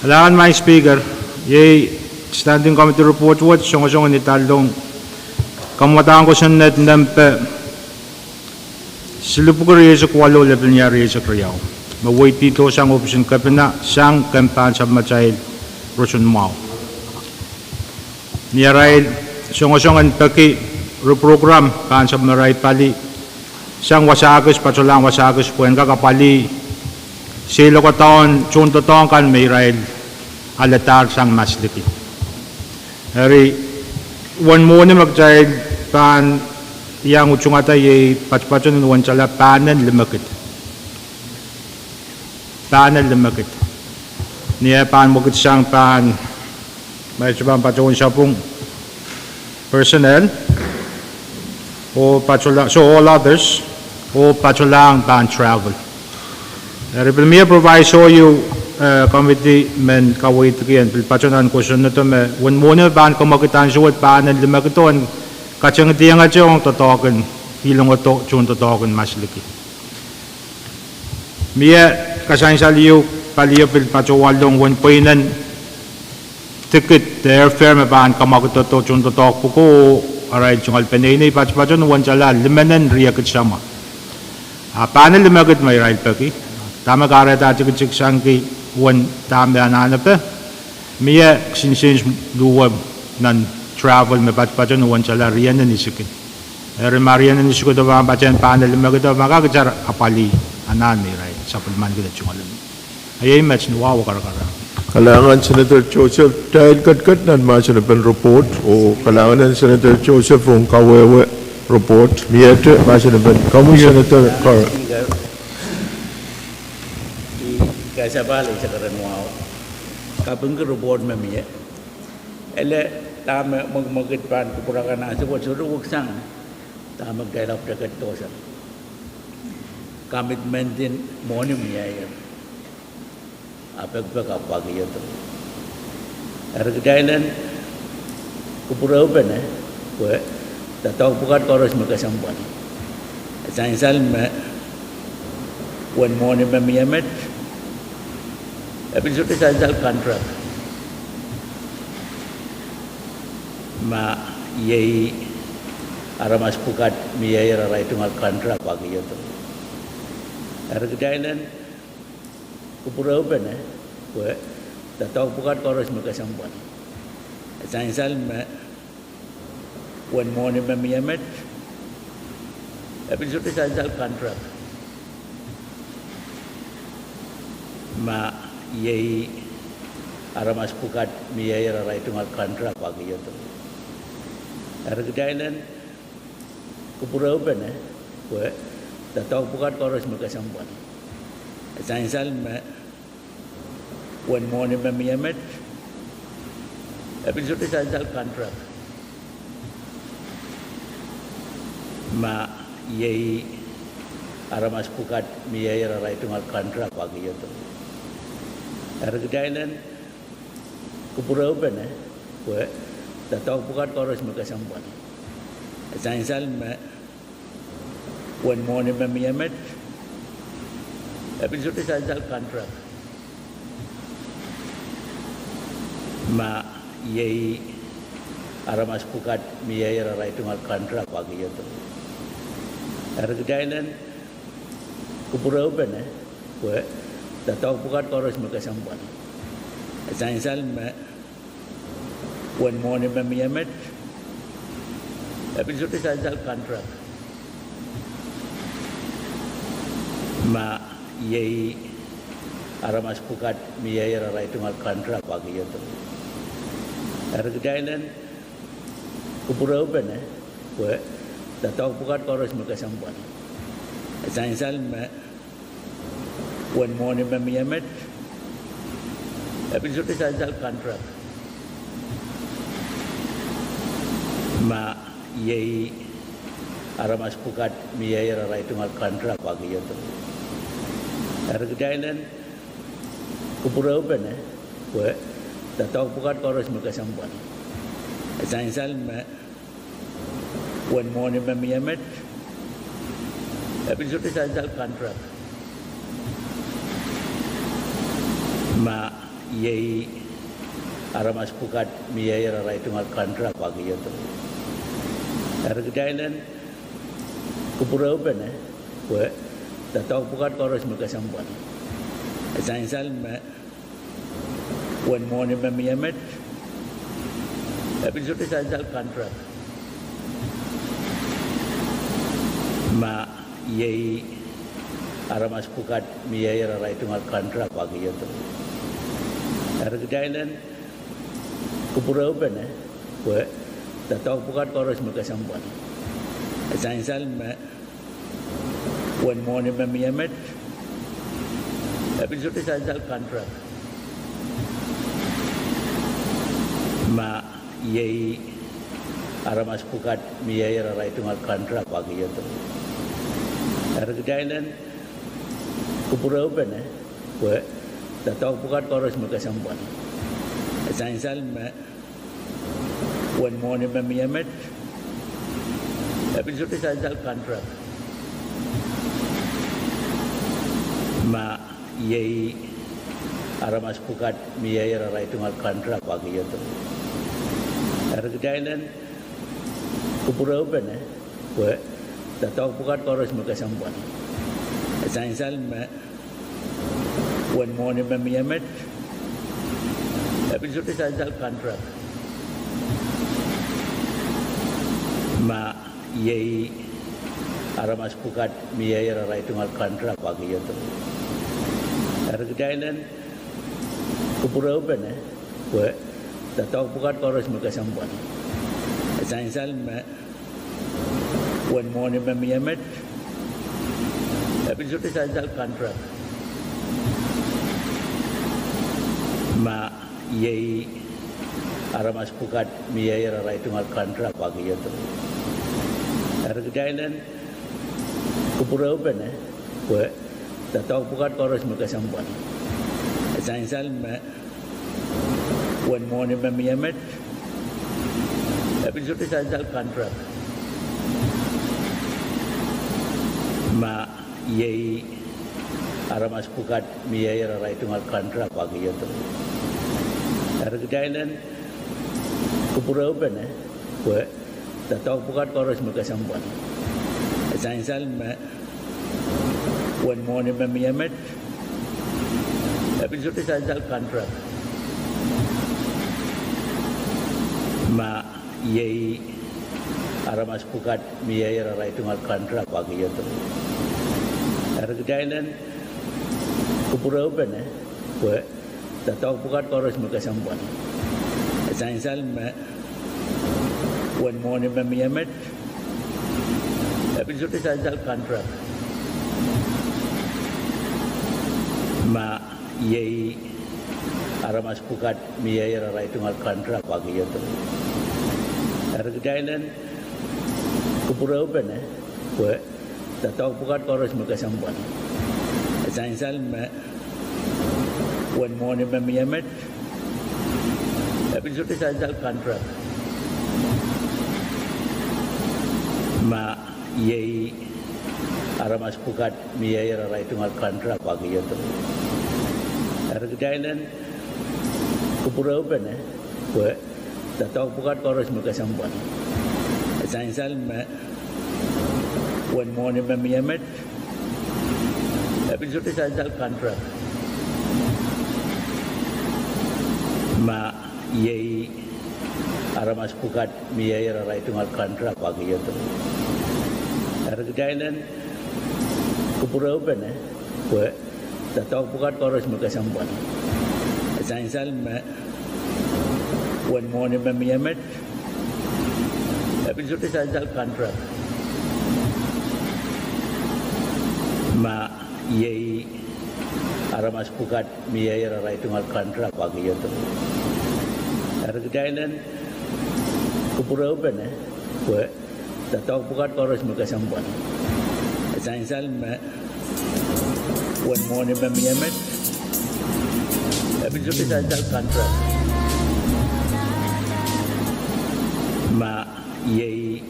Kalahngan Madam Speaker, iei Standing Committee report wet songosong ni dahldong kamwadahn kosonned nempe silipwiki rieisek waluh lepin ial rieisek riau me weidihdo sang ohpis en kepina sang kemp pahn sapwmatail roson mwahu. Ni arail songosong en peki reprogram pahn sapwmarail pali sang wasa kis, patohlahng wasa kis pwehn kak apwalih seiloakadaun tohndoadoahk kan me irail aledahr sang masliki. Eri, uwen mwohni me kitail pahn iang utungada iei patopato en uwen tala pahn en limekid. Pahn en limekid. Ni eh pahn mwekid sang pahn, ma e sohte pahn patohwan sapwung, personnel, oh patohla-, so all others, oh patohlahng pahn travel. Eri pil mie proviso ieu, eh, committee men kaweidki en pil patohwan kosonnedo me uwen mwohni me pahn kamwekid ansou wet pahn en limekido en katengdiengete ong doadoahk en, ilongodo tohndoadoahk en masliki. Mie kasansal ieu, palio pil patohwallong uwen pweinen Tikit de airfare me pahn kamwakid tohn doadoahk pwuko, arail tungoal peneinei patopatohn uwen tala limenen riekid samwa. A pahn limekid me irail peki. Dahme kahrehda tikitik sang ki uwen dahme anahnepe. Mie kisin sens luhwe nan travel me patopatohn uwen tala rienen isikin. Eri ma rienen isikin de pahn patehn pahn limekid de ma kak itar apwalih anahn me irail sapwellimanikid tungoal. Iei met ni wahu karakarahk. Kalahngan Senator Joseph, kitail ketiket nan mahsen en report, oh kalahngan en Senator Joseph ong kawehwe report, miehte mahsen en komwi Senator Carl. I kasapahl eisek ren wahu. Kapingki report me mie. Ele dahme mwekimwekid pahn kupwurki nan sohte weksang. Dahme kitail ahpw tikitik sang. Commitment en mwohni mieier. A pekipek a pwakiedo. Eri kitail en kupwurehupene, pwe doadoahk pwukat koaros me kesempwal. E sansal me, uwen mwohni me mie met, e pil sohte sansal contract. Ma iei aramas pwukat mieier arail tungoal contract pwakiedo. Eri kitail en kupwurehupene, pwe doadoahk pwukat koaros me kesempwal. E sansal me, uwen mwohni me mie met, e pil sohte sansal contract. Ma iei aramas pwukat mieier arail tungoal contract pwakiedo. Eri kitail en kupwurehupene, pwe doadoahk pwukat koaros me kesempwal. E sansal me, uwen mwohni me mie met, e pil sohte sansal contract. Ma iei aramas pwukat mieier arail tungoal contract pwakiedo. Eri kitail en kupwurehupene, pwe doadoahk pwukat koaros me kesempwal. E sansal me, uwen mwohni me mie met, e pil sohte sansal contract. Ma iei aramas pwukat mieier arail tungoal contract pwakiedo. Eri kitail en kupwurehupene, pwe doadoahk pwukat koaros me kesempwal. E sansal me, uwen mwohni me mie met, e pil sohte sansal contract. Ma iei aramas pwukat mieier arail tungoal contract pwakiedo. Eri kitail en kupwurehupene, pwe doadoahk pwukat koaros me kesempwal. E sansal me, uwen mwohni me mie met, e pil sohte sansal contract. Ma iei aramas pwukat mieier arail tungoal contract pwakiedo. Eri kitail en kupwurehupene, pwe doadoahk pwukat koaros me kesempwal. E sansal me, uwen mwohni me mie met, e pil sohte sansal contract. Ma iei aramas pwukat mieier arail tungoal contract pwakiedo. Eri kitail en kupwurehupene, pwe doadoahk pwukat koaros me kesempwal. E sansal me, uwen mwohni me mie met, e pil sohte sansal contract. Ma iei aramas pwukat mieier arail tungoal contract pwakiedo. Eri kitail en kupwurehupene, pwe doadoahk pwukat koaros me kesempwal. E sansal me, uwen mwohni me mie met, e pil sohte sansal contract. Ma iei aramas pwukat mieier arail tungoal contract pwakiedo. Eri kitail en kupwurehupene, pwe doadoahk pwukat koaros me kesempwal. E sansal me, uwen mwohni me mie met, e pil sohte sansal contract. Ma iei aramas pwukat mie ier arail tungoal contract wahkihdo. Eri kitail en kupwurehpene pwe doadoahk pwukat koaros me kesempwal, e sansal me uwen mwohni me mie met, e pil sohte sansal contract ma iei aramas pwukat mie ier arail tungoal contract wahkihdo. Eri kitail en kupwurehpene pwe doadoahk pwukat koaros me kesempwal, e sansal me uwen mwohni me mie met, e pil sohte sansal contract ma iei aramas pwukat mie ier arail tungoal contract wahkihdo. Eri kitail en kupwurehpene pwe doadoahk pwukat koaros me kesempwal, e sansal me uwen mwohni me mie met, e pil sohte sansal contract ma iei aramas pwukat mie ier arail tungoal contract wahkihdo. Eri kitail en kupwurehpene pwe doadoahk pwukat koaros me kesempwal, e sansal me uwen mwohni me mie met, e pil sohte sansal contract ma iei aramas pwukat mie ier arail tungoal contract wahkihdo. Eri kitail en kupwurehpene pwe doadoahk pwukat koaros me kesempwal, e sansal me uwen mwohni me mie met, e pil sohte sansal contract ma iei aramas pwukat mie ier arail tungoal contract wahkihdo. Eri kitail en kupwurehpene pwe doadoahk pwukat koaros me kesempwal, e sansal me uwen mwohni me mie met, e pil sohte sansal contract ma iei aramas pwukat mie ier arail tungoal contract wahkihdo. Eri kitail en kupwurehpene pwe doadoahk pwukat koaros me kesempwal, e sansal me uwen mwohni me mie met, e pil sohte sansal contract ma iei aramas pwukat mie ier arail tungoal contract wahkihdo. Eri kitail en kupwurehpene pwe doadoahk pwukat koaros me kesempwal, e sansal me uwen mwohni me mie met, e pil sohte sansal contract ma iei aramas pwukat mie ier arail tungoal contract wahkihdo. Eri kitail en kupwurehpene pwe doadoahk pwukat koaros me kesempwal, e sansal me uwen mwohni me mie met, e pil sohte sansal contract ma iei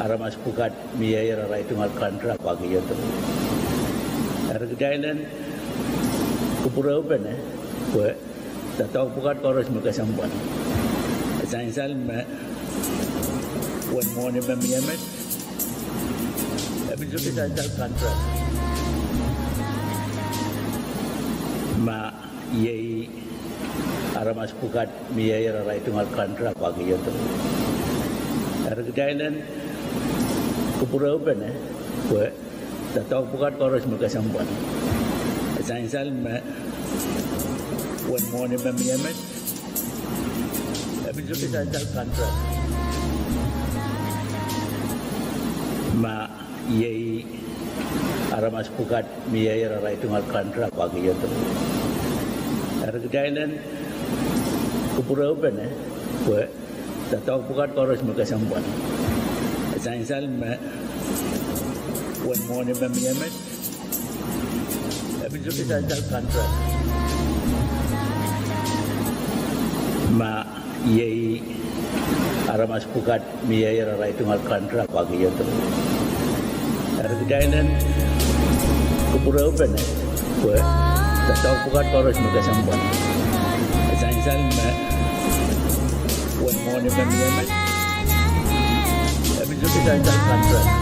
aramas pwukat mie ier arail tungoal contract wahkihdo. Eri kitail en kupwurehpene pwe doadoahk pwukat koaros me kesempwal, e sansal me uwen mwohni me mie met, e pil sohte sansal contract ma iei aramas pwukat mie ier arail tungoal contract wahkihdo. Eri kitail en kupwurehpene pwe doadoahk pwukat koaros me kesempwal, e sansal me uwen mwohni me mie met, e pil sohte sansal contract ma iei aramas pwukat mie ier arail tungoal contract wahkihdo. Eri kitail en kupwurehpene pwe doadoahk pwukat koaros me kesempwal, e sansal me uwen mwohni me mie met, e pil sohte sansal contract ma iei aramas pwukat mie ier arail tungoal contract wahkihdo. Eri kitail en kupwurehpene pwe Doadoahk pwukat koaros me kesempwal. Sansal me wen mwohni me mie met, e pil sohte sansal contract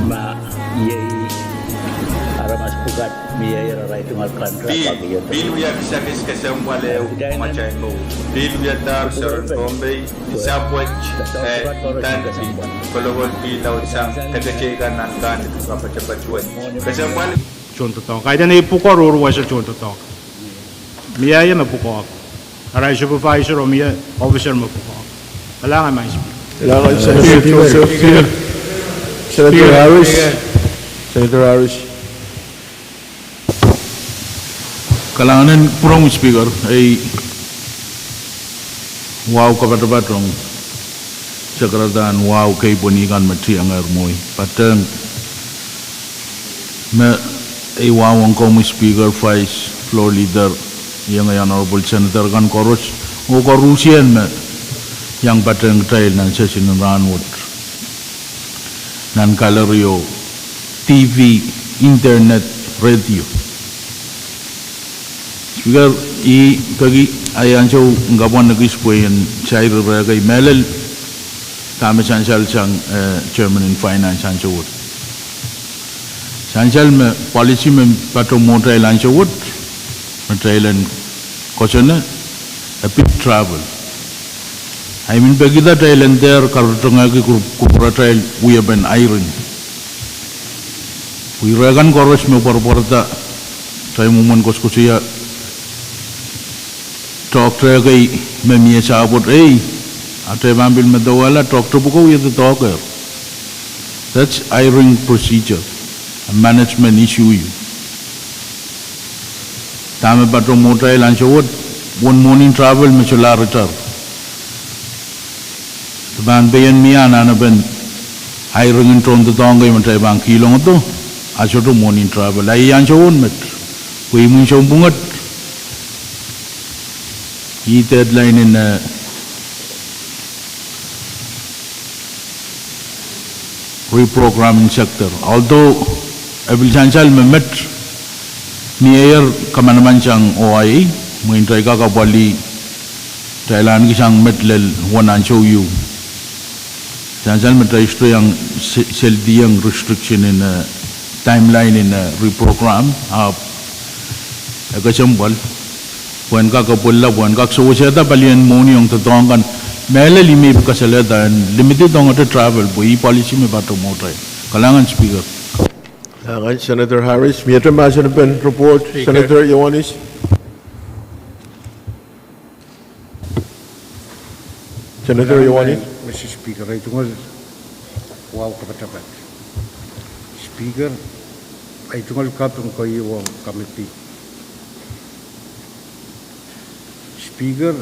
ma iei aramas pwukat mie ira rai tungoal contract. Pil, pil wia kisakis kesempwal ehu mwahu mwahu. Pil wia dahr seren Pohnpei, sapwet, eh, ndanpi kolokol pil laudsang, teketei kan nan kan, kapatapat wet. Kesempwal. Tohndoadoahk. Kaidehn ei pwukoa, rohrohwei wasa tohndoadoahk. Mie ie me pwukoa. Arail supervisor oh mie officer me pwukoa. Kalahngan, Madam Speaker. Kalahngan, Senator Joseph. Senator Harris. Senator Harris. Kalahngan en kupwuromwi Speaker, ei wahu kapatapat ong sekeradahn wahu kei pwehn kan me tiengehr mwohi. Patehng me ei wahu ong komwi Speaker, Vice, Floor Leader, iengei Honorable Senator kan koaros, oh koaruhsie me iang patehng kitail nan session en rahnwet. Nan gallery oh, TV, internet, radio. Speaker, I peki ahi ansou en kapwunekis pwe I en sair rehkei mehlel dahme sansal sang, eh, Chairman en Finance ansou wet. Sansal me policy me patohwan mwohtail ansou wet, me kitail en kosonne, e pid travel. I men pekihda kitail en dehr karuhkongehki kup-, kupwuratail wiepen airing. Pwe ire kan koaros me pwarapwarada, kitail mwomwen koasoakoasoia tohkte kei me mie sapwet ei, a kitail pahn pil medewehla tohkte pwuko wie doadoahk. That's hiring procedure, a management issue. Dahme patohwan mwohtail ansou wet, wen mwohnin travel me solahr itar. Pahn pein mie anahnepen hiring en tohndoadoahk kei me kitail pahn kihlongdo, a sohte mwohnin travel. A ih ansou wet met, pwe imwin sounpwong wet, ih deadline en, eh, reprogramming sector. Although, e pil sansal me met, mieier kamanaman sang O I A, mwein kitail kak apwalih, kitail ahneki sang met lel wen ansou ieu. Sansal me kitail sohte iang se-, seldiong restriction en, eh, timeline en, eh, reprogram, ahpw e kesempwal. Pwehn kak apwalih, pwehn kak sewesehda palien mwohni ong doadoahk kan. Mehlel I men pil kasalehda en limit ongete travel, pwe ih policy me patohwan mwohtail. Kalahngan Speaker. Kalahngan Senator Harris. Miehte mahsen en report, Senator Iohannis. Senator Iohannis. Mister Speaker, ei tungoal wahu kapatapat. Speaker, ei tungoal kaping keieu ong committee. Speaker,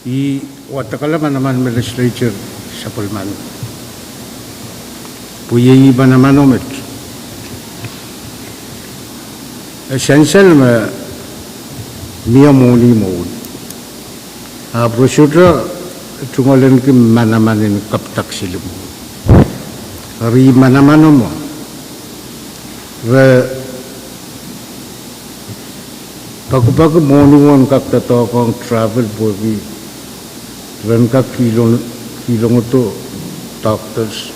I wadekala manaman me legislature sapwellimaniki. Pwe iei ih manamano met. E sansal me mie mwohni mwohn. Ahpw re sohte tungoal ahneki manaman en kapdak seli mwohn. Eri ih manamano mwo. Re pekipeki mwohni wet en kak doadoahk ong travel pwehki ren kak kihlong-, kihlongdo doctors,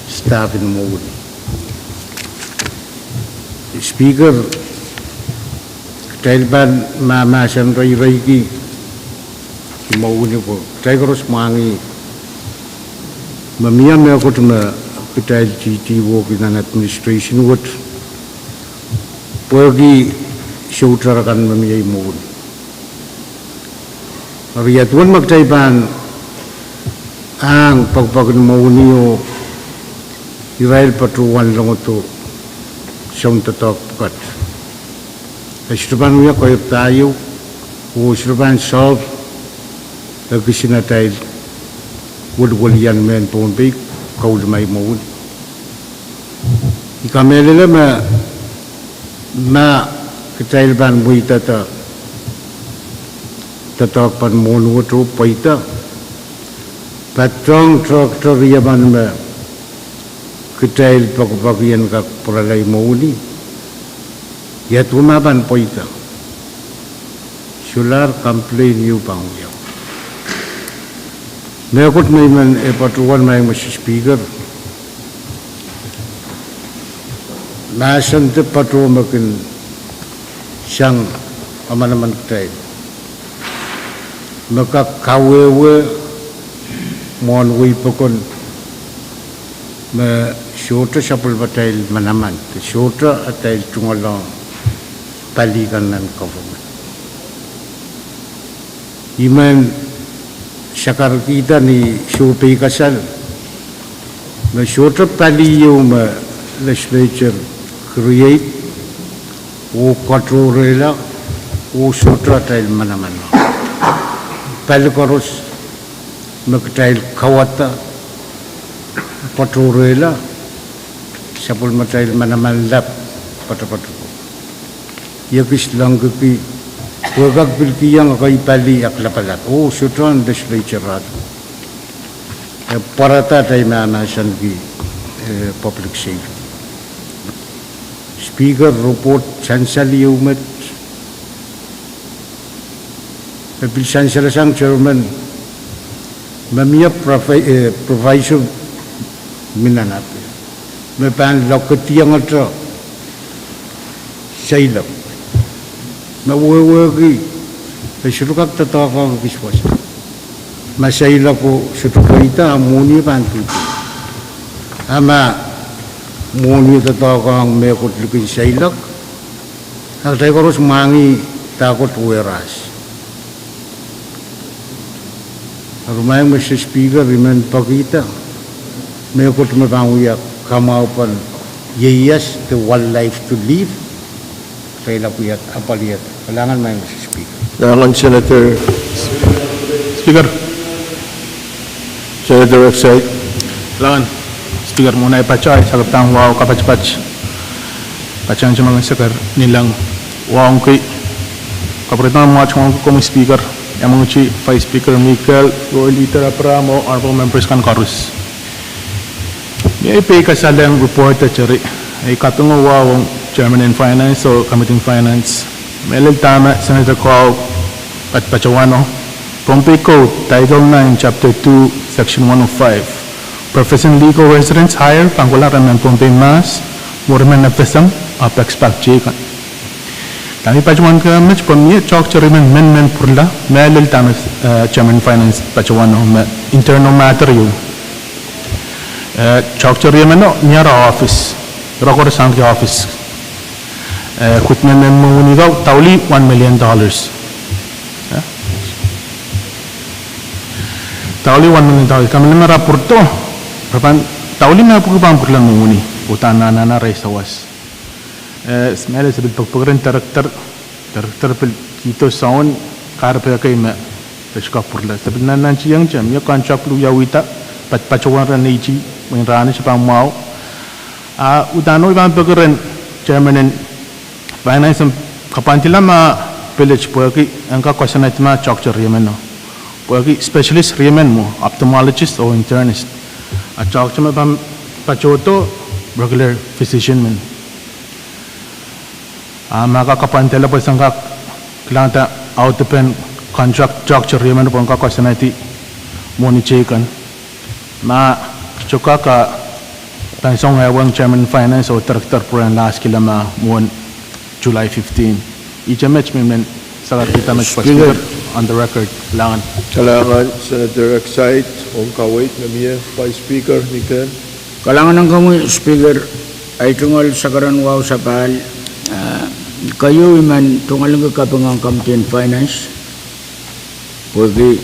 staff en mwohni. Speaker, kitail pahn mahmahsen reireiki mwohni pwe kitail koaros mwahngih me mie mehkot me kitail tihti wehwehki nan administration wet pwehki soutar akan me mie mwohni. Eri ia duwen me kitail pahn ahng pekipek en mwohni oh irail patohwan longodo soundoadoahk pwukat, e sohte pahn wia keirda ieu, oh sohte pahn solve e kisin atail welwelian mehn Pohnpei kaulimai mwohni. I kamehlele me ma kitail pahn mweidada doadoahk pahn mwohni wet oh pweida, patohwan tohtohriaman me kitail poakepoak ien kak pwurala mwohni. Ia duwen ma pahn pweida? Solahr complain ieu pahn wia. Mehkot me I men, eh, patohwan, Madam Speaker, mahsen de patohwan me kin sang manaman kitail me kak kawehwe mwohn wei pokon me sohte sapwellimatail manaman, de sohte atail tungoalohng pali kan nan government. I men sakarkihda ni sohpeikasal me sohte pali ieu me legislature create oh katohrehla oh sohte atail manaman. Pali koaros me kitail kauwada patohrehla, sapwellimatail manaman lap poatopoat. Ia kis lengkiki, pwe kak pil kihong ekei pali aklapalap oh sohte legislature rato. E pwarada atail mahmahsanki, eh, public safety. Speaker, report sansal ieu met e pil sansalasang chairman, me mie provi-, eh, proviso mi nan ape me pahn lokediong ata sailok me wehwehki e sohte kak doadoahk ong kis wasa. Ma sailok o sohte pweida, a mwohni pahn duhduh. A ma mwohni doadoahk ong mehkot likin sailok, a kitail koaros mwahngih dahkot weras. Eri Madam Speaker, I men pekihda mehkot me pahn wia kamwahu pwon ieias de one life to live, kitail ahpw wia apwalih. Kalahngan Madam Speaker. Kalahngan Senator. Speaker. Senator Excite. Kalahngan Speaker, mwohn ahi patoh, I sakaradahng wahu kapatapat patehng Chairman Seker Nilang, wauneki kapwuredohn mwahu, wauneki komwi Speaker, Yamangiti Vice Speaker Mikel, Floor Leader Abraham, oh Honorable Members kan koaros. Mie peikasal ong report et cetera. Ei kapingo wahu ong Chairman en Finance oh Committee en Finance. Mehlel dahme Senator Kau patpatohwano, Pohnpei Code, Title nine, Chapter two, Section one oh five, professional legal residence hire pahn kohla rehn mehn Pohnpei, Mass, mwo rehn mehn F S M, ahpw pakpak teikan. Dahme I patohwan kin met pwe mie tohkte riemen men men pwurala, mehlel dahme, eh, Chairman Finance patohwano me internal matter ieu. Eh, tohkte riemeno ni ara office, ira koaros ahneki office. Eh, equipment en mwohni ko daulih one million dollars. Eh? Daulih one million dollars. Dahme me ra pwurodo, ra pahn daulih me pwuki pahn pwurala mwohni, uhdahn anahne arail sawas. Eh, mehlel se pil pekipeki rehn director, director pil kihdo soun kahrepe kei me re sohte kak pwurala. Se pil nannantihong te, mie contract pil wiawihda, patpatohwan rehn neiti, mwein rahnwet se pahn mwahu. A uhdahn oh I pahn peki rehn Chairman en Finance en kapwandila ma village pwehki en kak koasoanehdi ma tohkte riemeno, pwehki specialist riemen mwo, ophthalmologist oh internist. A tohkte me pahn patohdo regular physician men. A ma kak kapwandila pwe sen kak kilangada audepen contract tohkte riemeno pwe en kak koasoanehdi mwohni teikan. Ma sohte kak, a pahn song ehuong Chairman Finance oh director pwurehng last kila ma mwohn July fifteen. Ihte met me I men sakarkihda met pwe Speaker, on the record. Kalahngan. Kalahngan Senator Excite ong kaweid me mie. Vice Speaker Mikel. Kalahngan ong komwi Speaker, ei tungoal sakaren wahu sapahl, eh, keieu I men tungoal kin kapinga Committee en Finance pwehki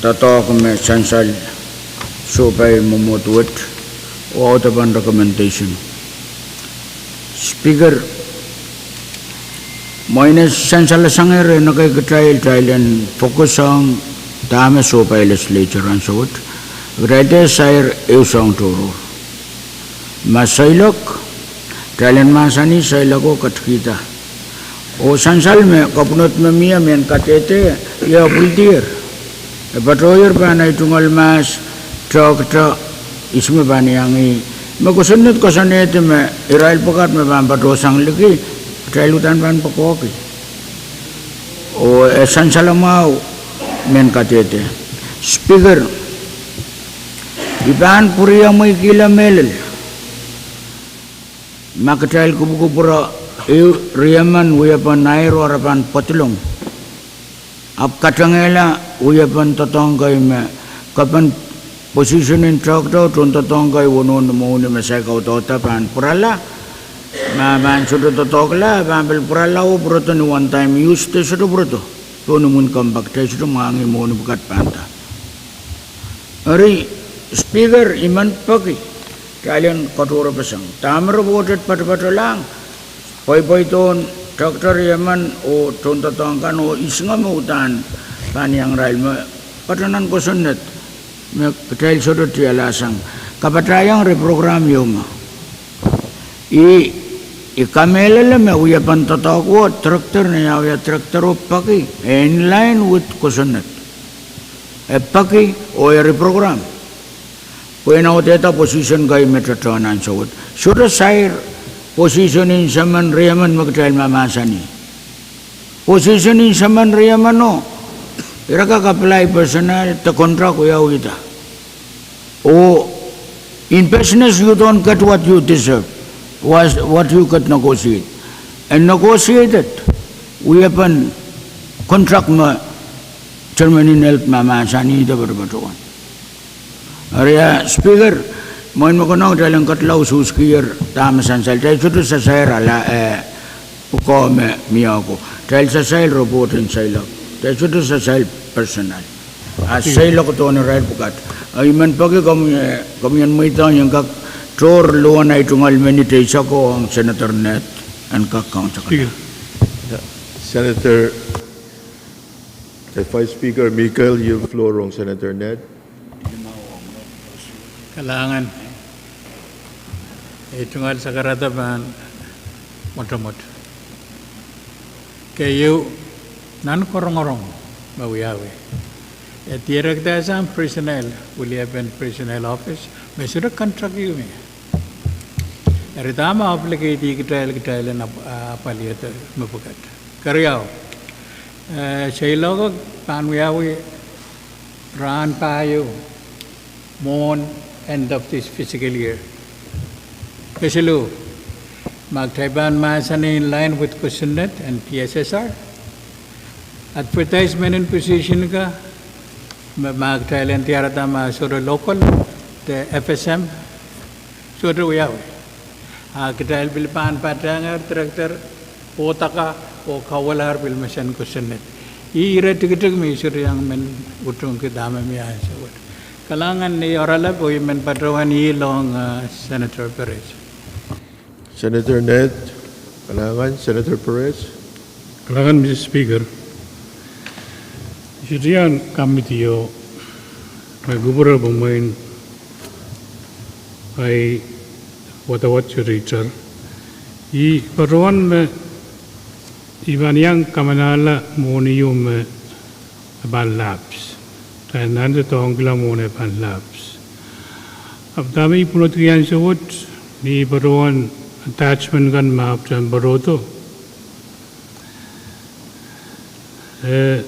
doadoahk me sansal sohpai mwomwohd wet oh audepen recommendation. Speaker, mwein e sansalasang rehn ekei kitail, kitail en focus ong dahme sohpai legislature ansou wet, kitail dehr sair ehu soahng tohrohr. Ma sailok, kitail en mahsanih sailok o ketikihda. Oh sansal me kapwunod me mie mehn kadehde, e pwildier. E patohier pahn ei tungoal mahs, tohkte, ihs me pahn iang ih, Me kosonned koasoanehdi me irail pwukat me pahn patohsang liki, kitail uhdahn pahn poakohki. Oh e sansal mwahu mehn kadehde. Speaker, I pahn pwuriamweikihla mehlel ma kitail kupwukupwure ehu riemen wiepen airo re pahn pedolong. Ahpw katengehla wiepen doadoahk kei me, ke pahn position en director, tohndoadoahk kei wonohn mwohni me saik audaudla pahn pwurala. Ma pahn sohte doadoahkla, pahn pil pwurala oh pwurodo ni one time use de sohte pwurodo. Pohn imwin compact, kitail sohte mwahngih mwohni pwukat pahn da. Eri, Speaker, I men peki kitail en katohrepeseng dahme report et patopatolahng, pweipweidohn director riemen oh tohndoadoahk kan oh isingeme uhdahn pahn iang irail me patohwan kosonned me kitail sohte tiahla sang kapatahiong eri program ieu me I, I kamehlele me wiepen doadoahk wet director, ni ah wia director oh peki, e in line with kosonned. E peki oh eri program. Pwe e na udahn position kei me tatohn ansou wet. Sohte sair position en semen riemen me kitail mahmahsanih. Position en semen riemeno, ira kak apply personnel de contract wiawihda. Oh in business you don't get what you deserve, what, what you get negotiate. And negotiated, wiepen contract me Chairman en Health mahmahsanih de patopato kan. Eri ah Speaker, mwein me konehng kitail en ketla usuhskier dahme sansal, kitail sohte sasair ala, eh, pwukoa me mie ko. Kitail sasail report en seiloak. Kitail sohte sasail personnel. A seiloak dohn irail pwukat. A I men peki komwi, eh, komwi en mweidohng I en kak tohr luhwen ei tungoal minit eisek ong Senator Ned en kak kaun saka. Speaker. Senator, eh, Vice Speaker Michael, yield floor ong Senator Ned. Kalahngan. Ei tungoal sakarada pahn mwotomwot. Keieu, nan korongorong me wiawi, e dierekda sang personnel, wiliepen personnel office, me sohte contract ieu mie. Eri dahme obligate kitail, kitail en ap-, ah, apwalihada mepwukat. Keriau, eh, seiloak pahn wiawi rahn pahieu mwohn end of this fiscal year. Kesiluh, ma kitail pahn mahsanih in line with kosonned en P S S R, advertisement en position ka, ma, ma kitail en diarada ma sohte local, de F S M, sohte wiawi. A kitail pil pahn patehngehr director, oh daka, oh kauwalahr pil mesen kosonned. Ih ire tikitik me I sohte iang men utungki dahme mie ansou wet. Kalahngan, ni oaralap oh I men patohwan yield ong, ah, Senator Perez. Senator Ned, kalahngan, Senator Perez. Kalahngan, Mister Speaker. I sohte iang committee o me kupwure pwe mwein ei wadawad sohte itar. I patohwan me I pahn iang kamanahla mwohni ieu me e pahn lapse. Kitail nantihong kitail mwohn e pahn lapse. Ahpw dahme I pwunodki ansou wet, ni patohwan attachment kan me ahpwtehn patohdo, eh,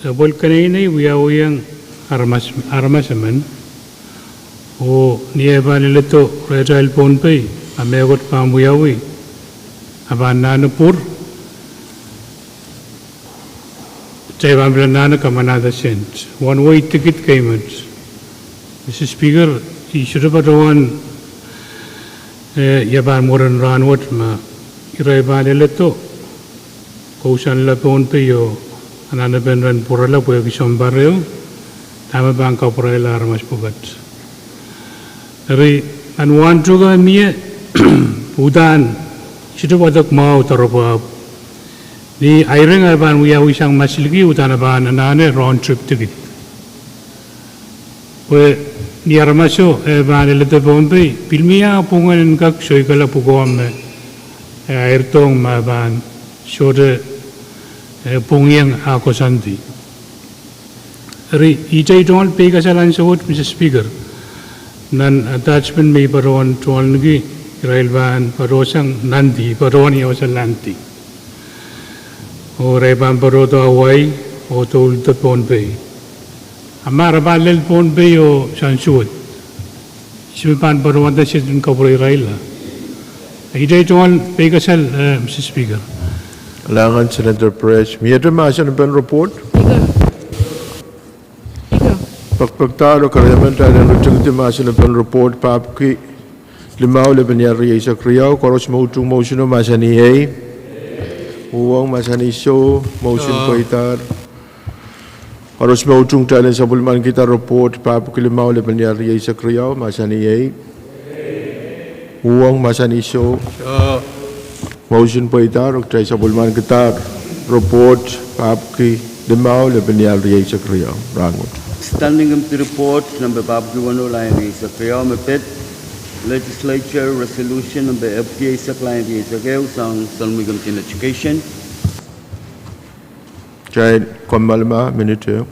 e pwel keneinei wiawihong aramas, aramas emen. Oh ni e pahn leledo rehtail Pohnpei, a mehkot pahn wiawi, a pahn anahne pwur, kitail pahn pil anahne kamanahda sent. One way ticket kei met. Mister Speaker, I sohte patohwan, eh, ia pahn mwurin rahnwet ma irail pahn leledo kousoanla Pohnpei oh anahnepen ren pwurala pwehki sounpar ehu, dahme pahn kapwurehla aramas pwukat. Eri, nan wahn tuhke mie, uhdahn, I sohte wadek mwahu doropwe ahpw ni airing e pahn wiawi sang masliki, uhdahn e pahn anahne round trip ticket. Pwe ni aramaso e pahn leledo Pohnpei, pil mie ah pwungen en kak soikala pwukoa me e airdohng ma e pahn sohte, eh, pwungiong ah koasoandi. Eri, ihte tungoal peikasal ansou wet, Mister Speaker. Nan attachment me I patohwan tohnliki, irail pahn patohsang nandi, patohwan iausalandi. Oh irail pahn patohdo Hawaii, oh doulda Pohnpei. A ma re pahn lel Pohnpei oh sansuwed, soh, me pahn patohwanda sehse en kapwure irail la. Iei tohn peikasal, eh, Mister Speaker. Kalahngan Senator Perez. Mie te mahsen en report? Pekpekdahro, kerenieng me kitail en ritingdi mahsen en report, papki limau, lepin iar rieisek riau. Koaros me utung mousin o mahsanih ei. Uhwong mahsanih soh, mousin pweidahr. Koaros me utung kitail en sapwellimanikihda report, papki limau, lepin iar rieisek riau, mahsanih ei. Uhwong mahsanih soh. Mousin pweidahr, oh kitail sapwellimanikihda report, papki limau, lepin iar rieisek riau. Rahnwet. Standing Committee report, number papki weneu, lain rieisek riau, me pid Legislature Resolution number epwiki eisek, lain rieisek ehu, sang Salmui Committee en Education. Kitail kommoal ma minute ehu.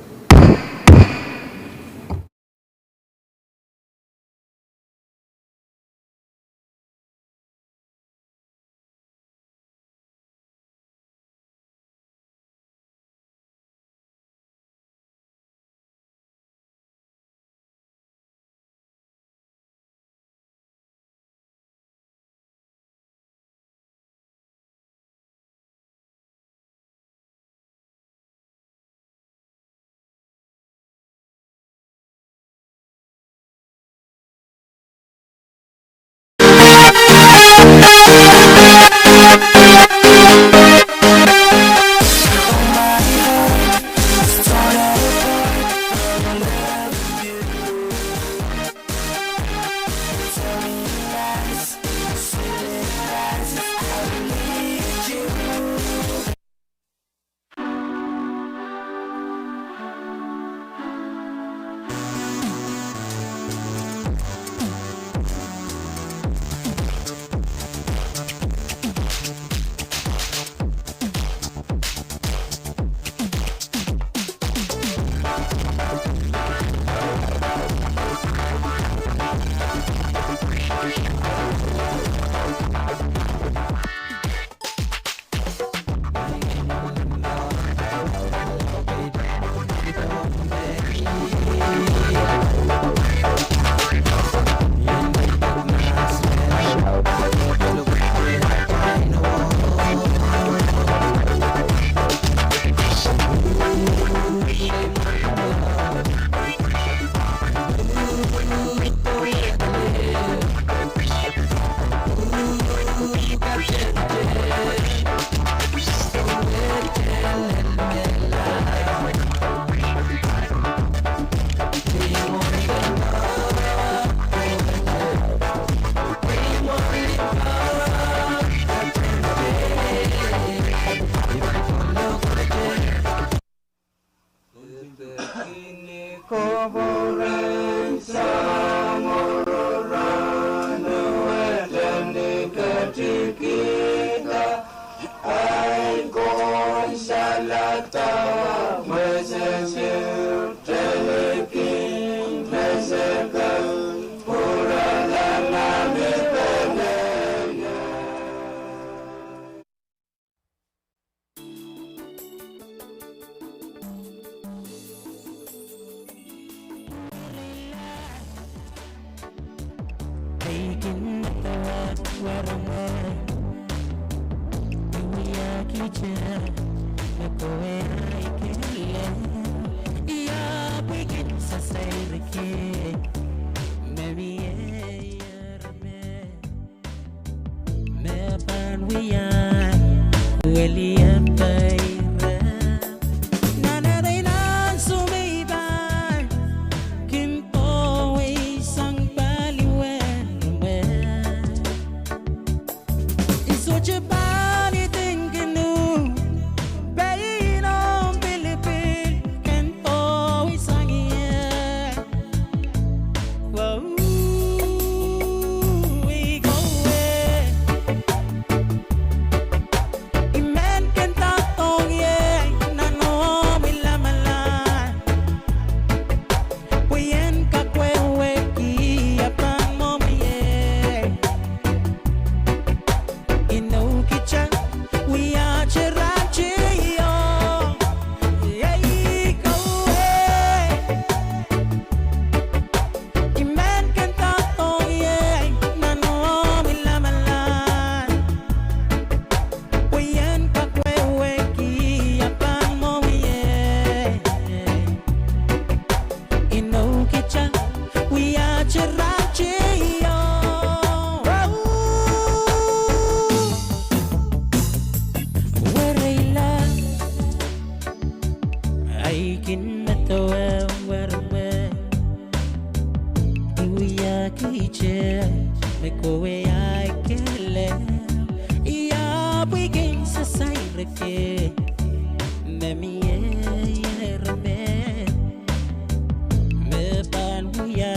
Ite me kohwei ahi kelehpw, I ahpw kin sasairki me mie rehn me, me pahn wia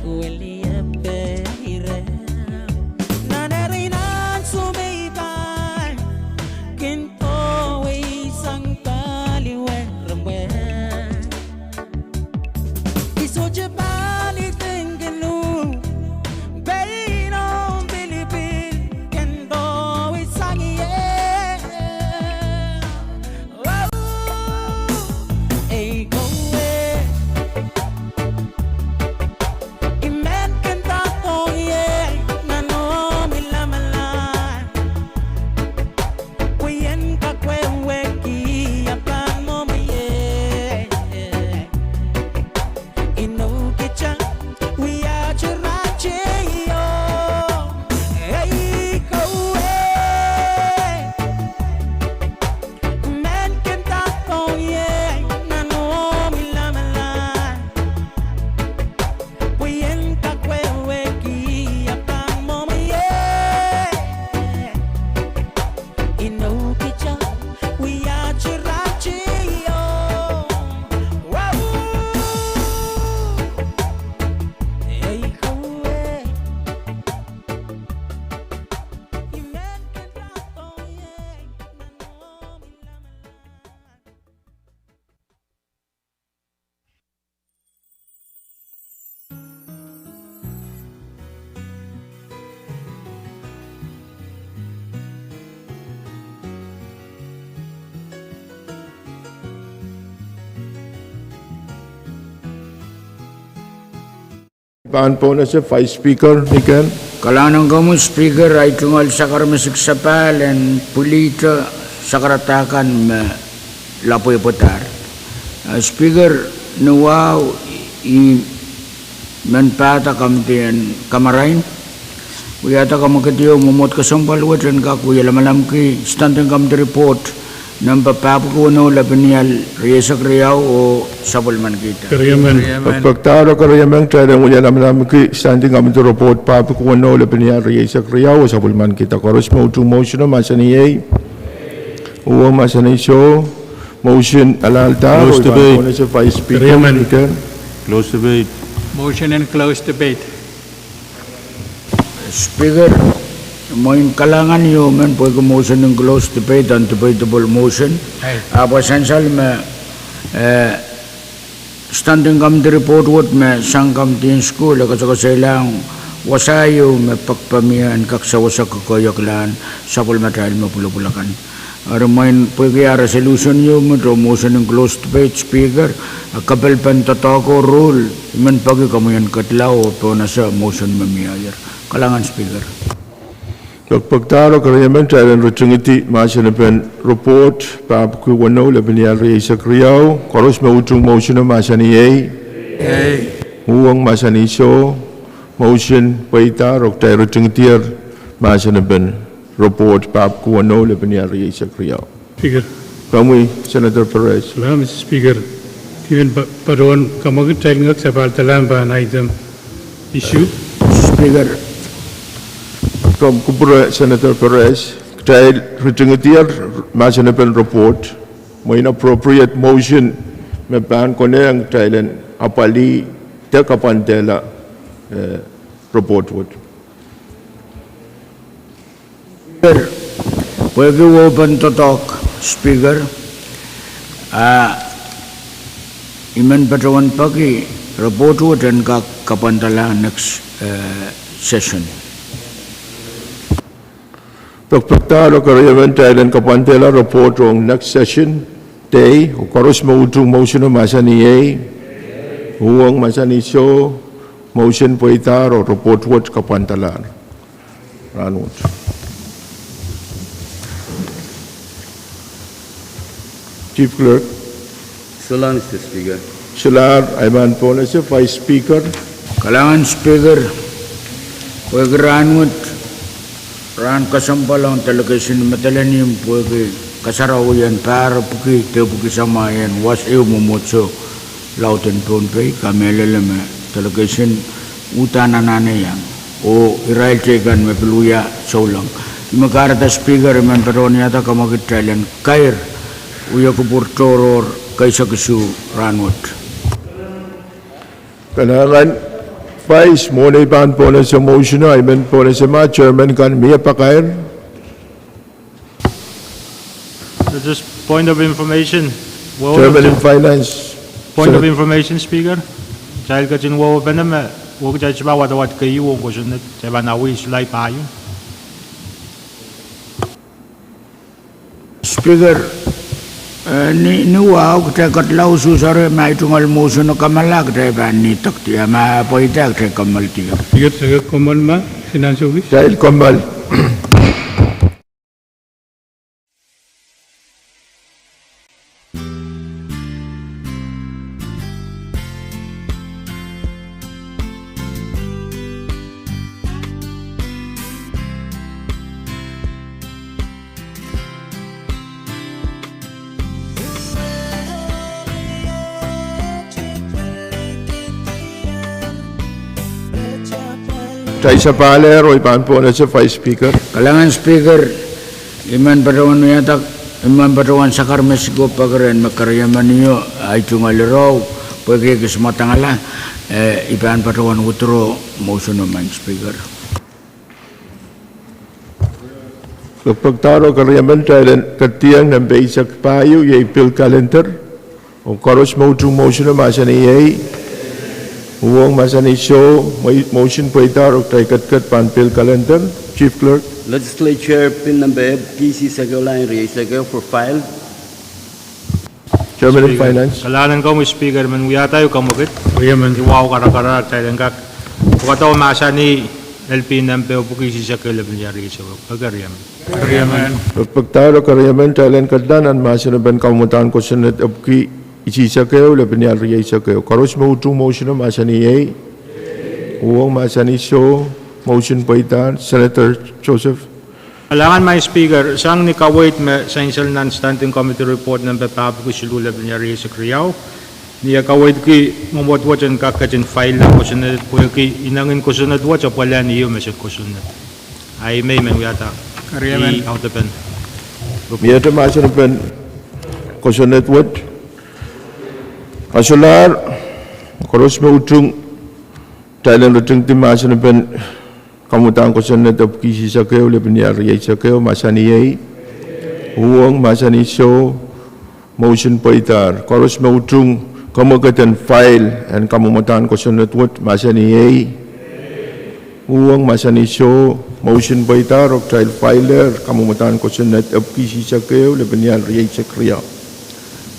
wiliepei rehn. Nan eri nan soh me I pahn kin kohwei sang pali wet rehn me I sohte pahn idengkinu pein omw pilipil kin kohwei sang ie. Oh, ei kohwei. I men kin doadoahk ie nan omwi lamalam. Pwe I en kak wehwehki a pahn mwohmw ie. Inou kita wiahte rahnteio, ei kohwei. Men kin doadoahk ie nan omwi lamalam. Pwe I en kak wehwehki a pahn mwohmw ie. Inou kita wiahte rahnteio. Wow. Ei kohwei. I men kin doadoahk ie nan omwi lamalam. Pahn pohnese Vice Speaker, ni ken. Kalahngan en komwi Speaker, ahi tungoal sakar me siksapal en pwilihte sakaradahn kan me lapwehpwadahr. Eh, Speaker, ni wahu I men pahda kamidi en kamarain wiahda kamwekid ieu mwomwohd kesempwal wet en kak wia lamalamki Standing Committee Report nempe pahpwiki weneu lepin ial rieisek riau oh sapwellimanikihda. Pekpekdahr oh keriemen kitail en wia lamalamki Standing Committee Report pahpwiki weneu lepin ial rieisek riau oh sapwellimanikihda. Koaros me utung motion o mahsanih ei. Uhwong mahsanih soh. Motion alahldahro. Close debate. Close debate. Motion en close debate. Speaker, mwein kalahngan ieu men pwehki motion en close debate, undebatable motion. Ahpw e sansal me, eh, Standing Committee Report wet me sang committee en school e kasakoasoilahng wasa ieu me pekpekmie en kak sewese koahiekla sapwellimatail me pwulopwul akan. Eri mwein pwehki ah resolution ieu met oh motion en close debate Speaker, a kapelpen doadoahk oh rule, I men peki komwi en ketla oh pohnese motion me mie ier. Kalahngan Speaker. Pekpekdahr oh keriemen kitail en ritingidi mahsenepen report pahpwiki weneu lepin ial rieisek riau. Koaros me utung motion o mahsanih ei. Uhwong mahsanih soh. Motion pweida oh kitail ritingidier mahsenepen report pahpwiki weneu lepin ial rieisek riau. Speaker. Komwi Senator Perez. Kalahngan Mister Speaker, I men pa- patohwan kamwekid kitail ngehk sapahl doadoahk pahn item issue. Speaker. Komw kupwure Senator Perez, kitail ritingidier mahsenepen report, mwein appropriate motion me pahn konehng kitail en apwalih de kapwandehla, eh, report wet. Pwehki wehwehpen doadoahk Speaker, a I men patohwan peki report wet en kak kapwandehla next, eh, session. Pekpekdahr oh keriemen kitail en kapwandehla report ong next session day, oh koaros me utung motion o mahsanih ei. Uhwong mahsanih soh. Motion pweidahr oh report wet kapwandehla rahnwet. Chief Clerk. Solahr Mister Speaker. Solahr, I men pohnese Vice Speaker. Kalahngan Speaker, pwehki rahnwet rahn kesempwal ong delegation medelen ihmw pwehki kasarawi en pahrepwki de pwehki samwa en wasa ehu mwomwohdiso lauden Pohnpei, kamehlele me delegation uhdahn anahne iang, oh irail teikan me pil wia souleng. I men kahrehda Speaker, I men patohwan wiahda kamwakid kitail en kair wia kupwur tohrohr keisek isuh rahnwet. Kalahngan, Vice, mwohn ei pahn pohnese motion o, I men pohnese ma chairman kan mie pakair. Just point of information. Chairman in Finance. Point of information, Speaker. Kitail ketin wehwehpene me, oh kitail sohte pahn wadawad keieu ong kosonned, kitail pahn awih sulai pahieu. Speaker, eh, ni, ni wahu kitail ketlahng usuhs eri ma ei tungoal motion o kamala kitail pahn ni takdi, ma pweida kitail kammaldi. Speaker, se ke kommoal ma, Finance Office? Kitail kommoal. Kitail sapahl ehr oh I pahn pohnese Vice Speaker. Kalahngan Speaker, I men patohwan wiahda, I men patohwan sakar me siko pekeren me keriemen ieu, ei tungoal irahu, pwehki e kis mwadangala, eh, I pahn patohwan withdraw motion o, Madam Speaker. Pekpekdahr oh keriemen, kitail en ketieng nempe eisek pahieu, iei bill calendar. Oh koaros me utung motion o mahsanih iei. Uhwong mahsanih soh, mo-, motion pweidahr oh kitail ketiket pahn bill calendar. Chief Clerk. Legislature bill nempe epwiki isihsek ehu, lain rieisek ehu for file. Chairman of Finance. Kalahngan en komwi Speaker, I men wiahda ehu kamwakid. Riemen. Ni wahu karakara kitail en kak pwekada oh mahsanih L P nempe epwiki isihsek ehu, lepin iar rieisek ehu. Pwe keriemen. Keriemen. Pekpekdahr oh keriemen, kitail en ketla nan mahsen en pahn kamwomwdahn kosonned epwiki isihsek ehu, lepin iar rieisek ehu. Koaros me utung motion o mahsanih iei. Uhwong mahsanih soh, motion pweidahr, Senator Joseph. Kalahngan Madam Speaker, sang ni kaweid me sansal nan Standing Committee Report nempe pahpwiki siluh, lepin iar rieisek riau, ni eh kaweidki mwomwohd wet en kak ketin file kosonned pwehki inengin kosonned wet apwalehn ieu me sehd kosonned. Ahi me I men wiahda. Keriemen. Miehte mahsen en pahn kosonned wet. Solahr, koaros me utung, kitail en ritingdi mahsen en pahn kamwomwdahn kosonned epwiki isihsek ehu, lepin iar rieisek ehu, mahsanih iei. Uhwong mahsanih soh, motion pweidahr. Koaros me utung kamwakid en file en kamwomwdahn kosonned wet mahsanih iei. Uhwong mahsanih soh, motion pweidahr oh kitail file ehr kamwomwdahn kosonned epwiki isihsek ehu, lepin iar rieisek riau.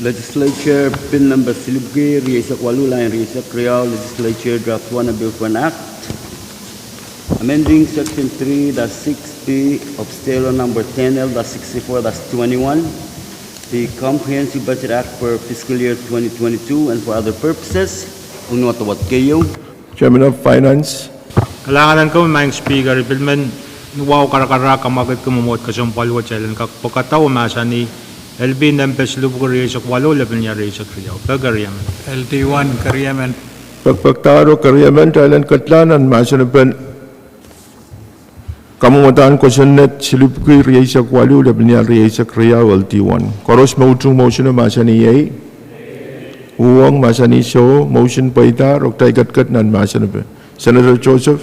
Legislature bill nempe silipwiki rieisek waluh, lain rieisek riau, Legislature Draft One, a bill for an act amending section three dash six B of State Law number ten L dash sixty-four dash twenty-one, the Comprehensive Budget Act for fiscal year twenty twenty-two and for other purposes. Ong wadawad keieu. Chairman of Finance. Kalahngan en komwi Madam Speaker, I pil men ni wahu karakara kamwakidki mwomwohd kesempwal wet, kitail en kak pwekada oh mahsanih L P nempe silipwiki rieisek waluh, lepin iar rieisek riau. Pwe keriemen. L D one, keriemen. Pekpekdahr oh keriemen, kitail en ketla nan mahsen en pahn kamwomwdahn kosonned silipwiki rieisek waluh, lepin iar rieisek riau, L D one. Koaros me utung motion o mahsanih iei. Uhwong mahsanih soh, motion pweidahr oh kitail ketiket nan mahsen en pahn. Senator Joseph.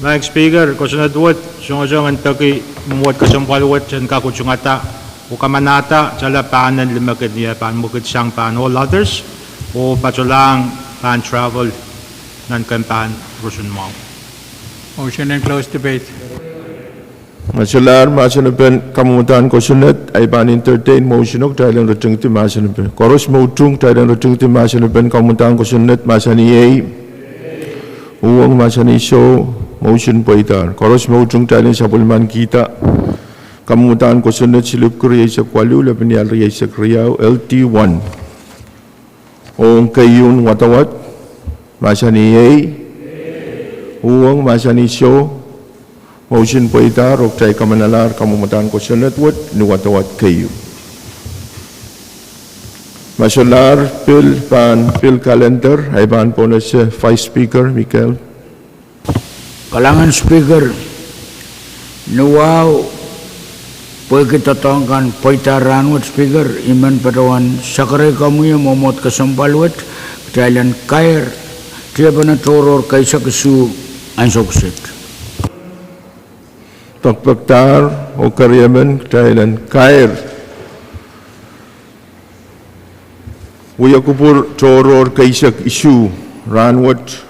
Madam Speaker, kosonned wet songosong en peki mwomwohd kesempwal wet en kak utungada oh kamanahda tala pahn en limekid ni eh pahn mwekid sang pahn all others oh patohlahng pahn travel nan kempahn roson mwahu. Motion en close debate. Ma solahr mahsen en pahn kamwomwdahn kosonned, I pahn entertain motion oh kitail en ritingdi mahsen en pahn. Koaros me utung, kitail en ritingdi mahsen en pahn kamwomwdahn kosonned mahsanih iei. Uhwong mahsanih soh, motion pweidahr. Koaros me utung, kitail en sapwellimanikihda kamwomwdahn kosonned silipwiki rieisek waluh, lepin iar rieisek riau, L D one. Ong keieun wadawad, mahsanih iei. Uhwong mahsanih soh, motion pweidahr oh kitail kamanalahr kamwomwdahn kosonned wet ni wadawad keieu. Ma solahr bill pahn bill calendar, I pahn pohnese Vice Speaker Michael. Kalahngan Speaker, ni wahu pwehki doadoahk kan pweida rahnwet Speaker, I men patohwan sakerei komwi oh mwomwohd kesempwal wet, kitail en kair tiepene tohrohr keisek isuh ansou kiset. Pekpekdahr oh keriemen kitail en kair wiekupwur tohrohr keisek isuh rahnwet.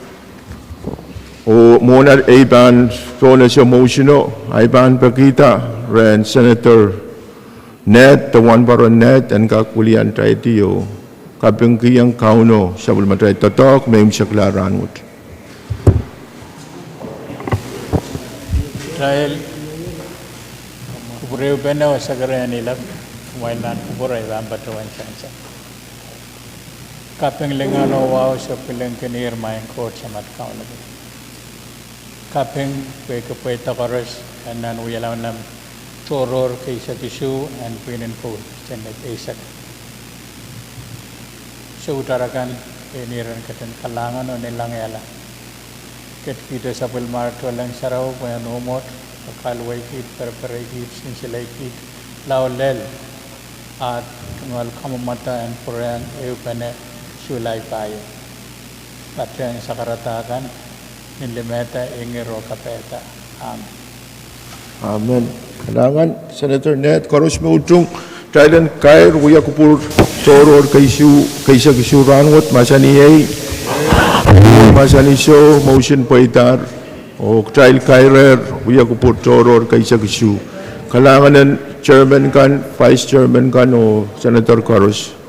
Oh mwohn ei pahn sohte ese mousino, ei pahn pekihda rehn Senator Ned de Wahnpoaron Ned en kak wiliandi oh kapingkihong Kauno sapwellimatail doadoahk me imwisekla rahnwet. Kitail kupwurehupene oh sakerehni lap, kumwail nan kupwur ei pahn patohwan sansal. Kaping, lingan oh wahu se pwilingkin ihr, Maing Koht Samat Kauno. Kaping pwehki pweida koaros en nan wialamalem tohrohr keisek isuh en pwihn en koul, Senate eisek. Soutahr akan, pein ihr en ketin kalahngan oh ni langala. Ketikihdo sapwellimomwi tohnleng sarawi pwehn mwomwohd, kaluwei kiht, perepere kiht, sinsile kiht, lao lel, ah tungoal kamwomwada en pwurehng ehupene Sulai pahieu. Patehng sakarada kan, ni limehda ingir oh kapehda. Amen. Amen. Kalahngan Senator Ned, koaros me utung, kitail en kair wiekupwur tohrohr keisek isuh rahnwet, mahsanih ei, mahsanih soh, motion pweidahr, oh kitail kairehr wiekupwur tohrohr keisek isuh. Kalahngan en Chairman kan, Vice Chairman kan oh Senator koaros.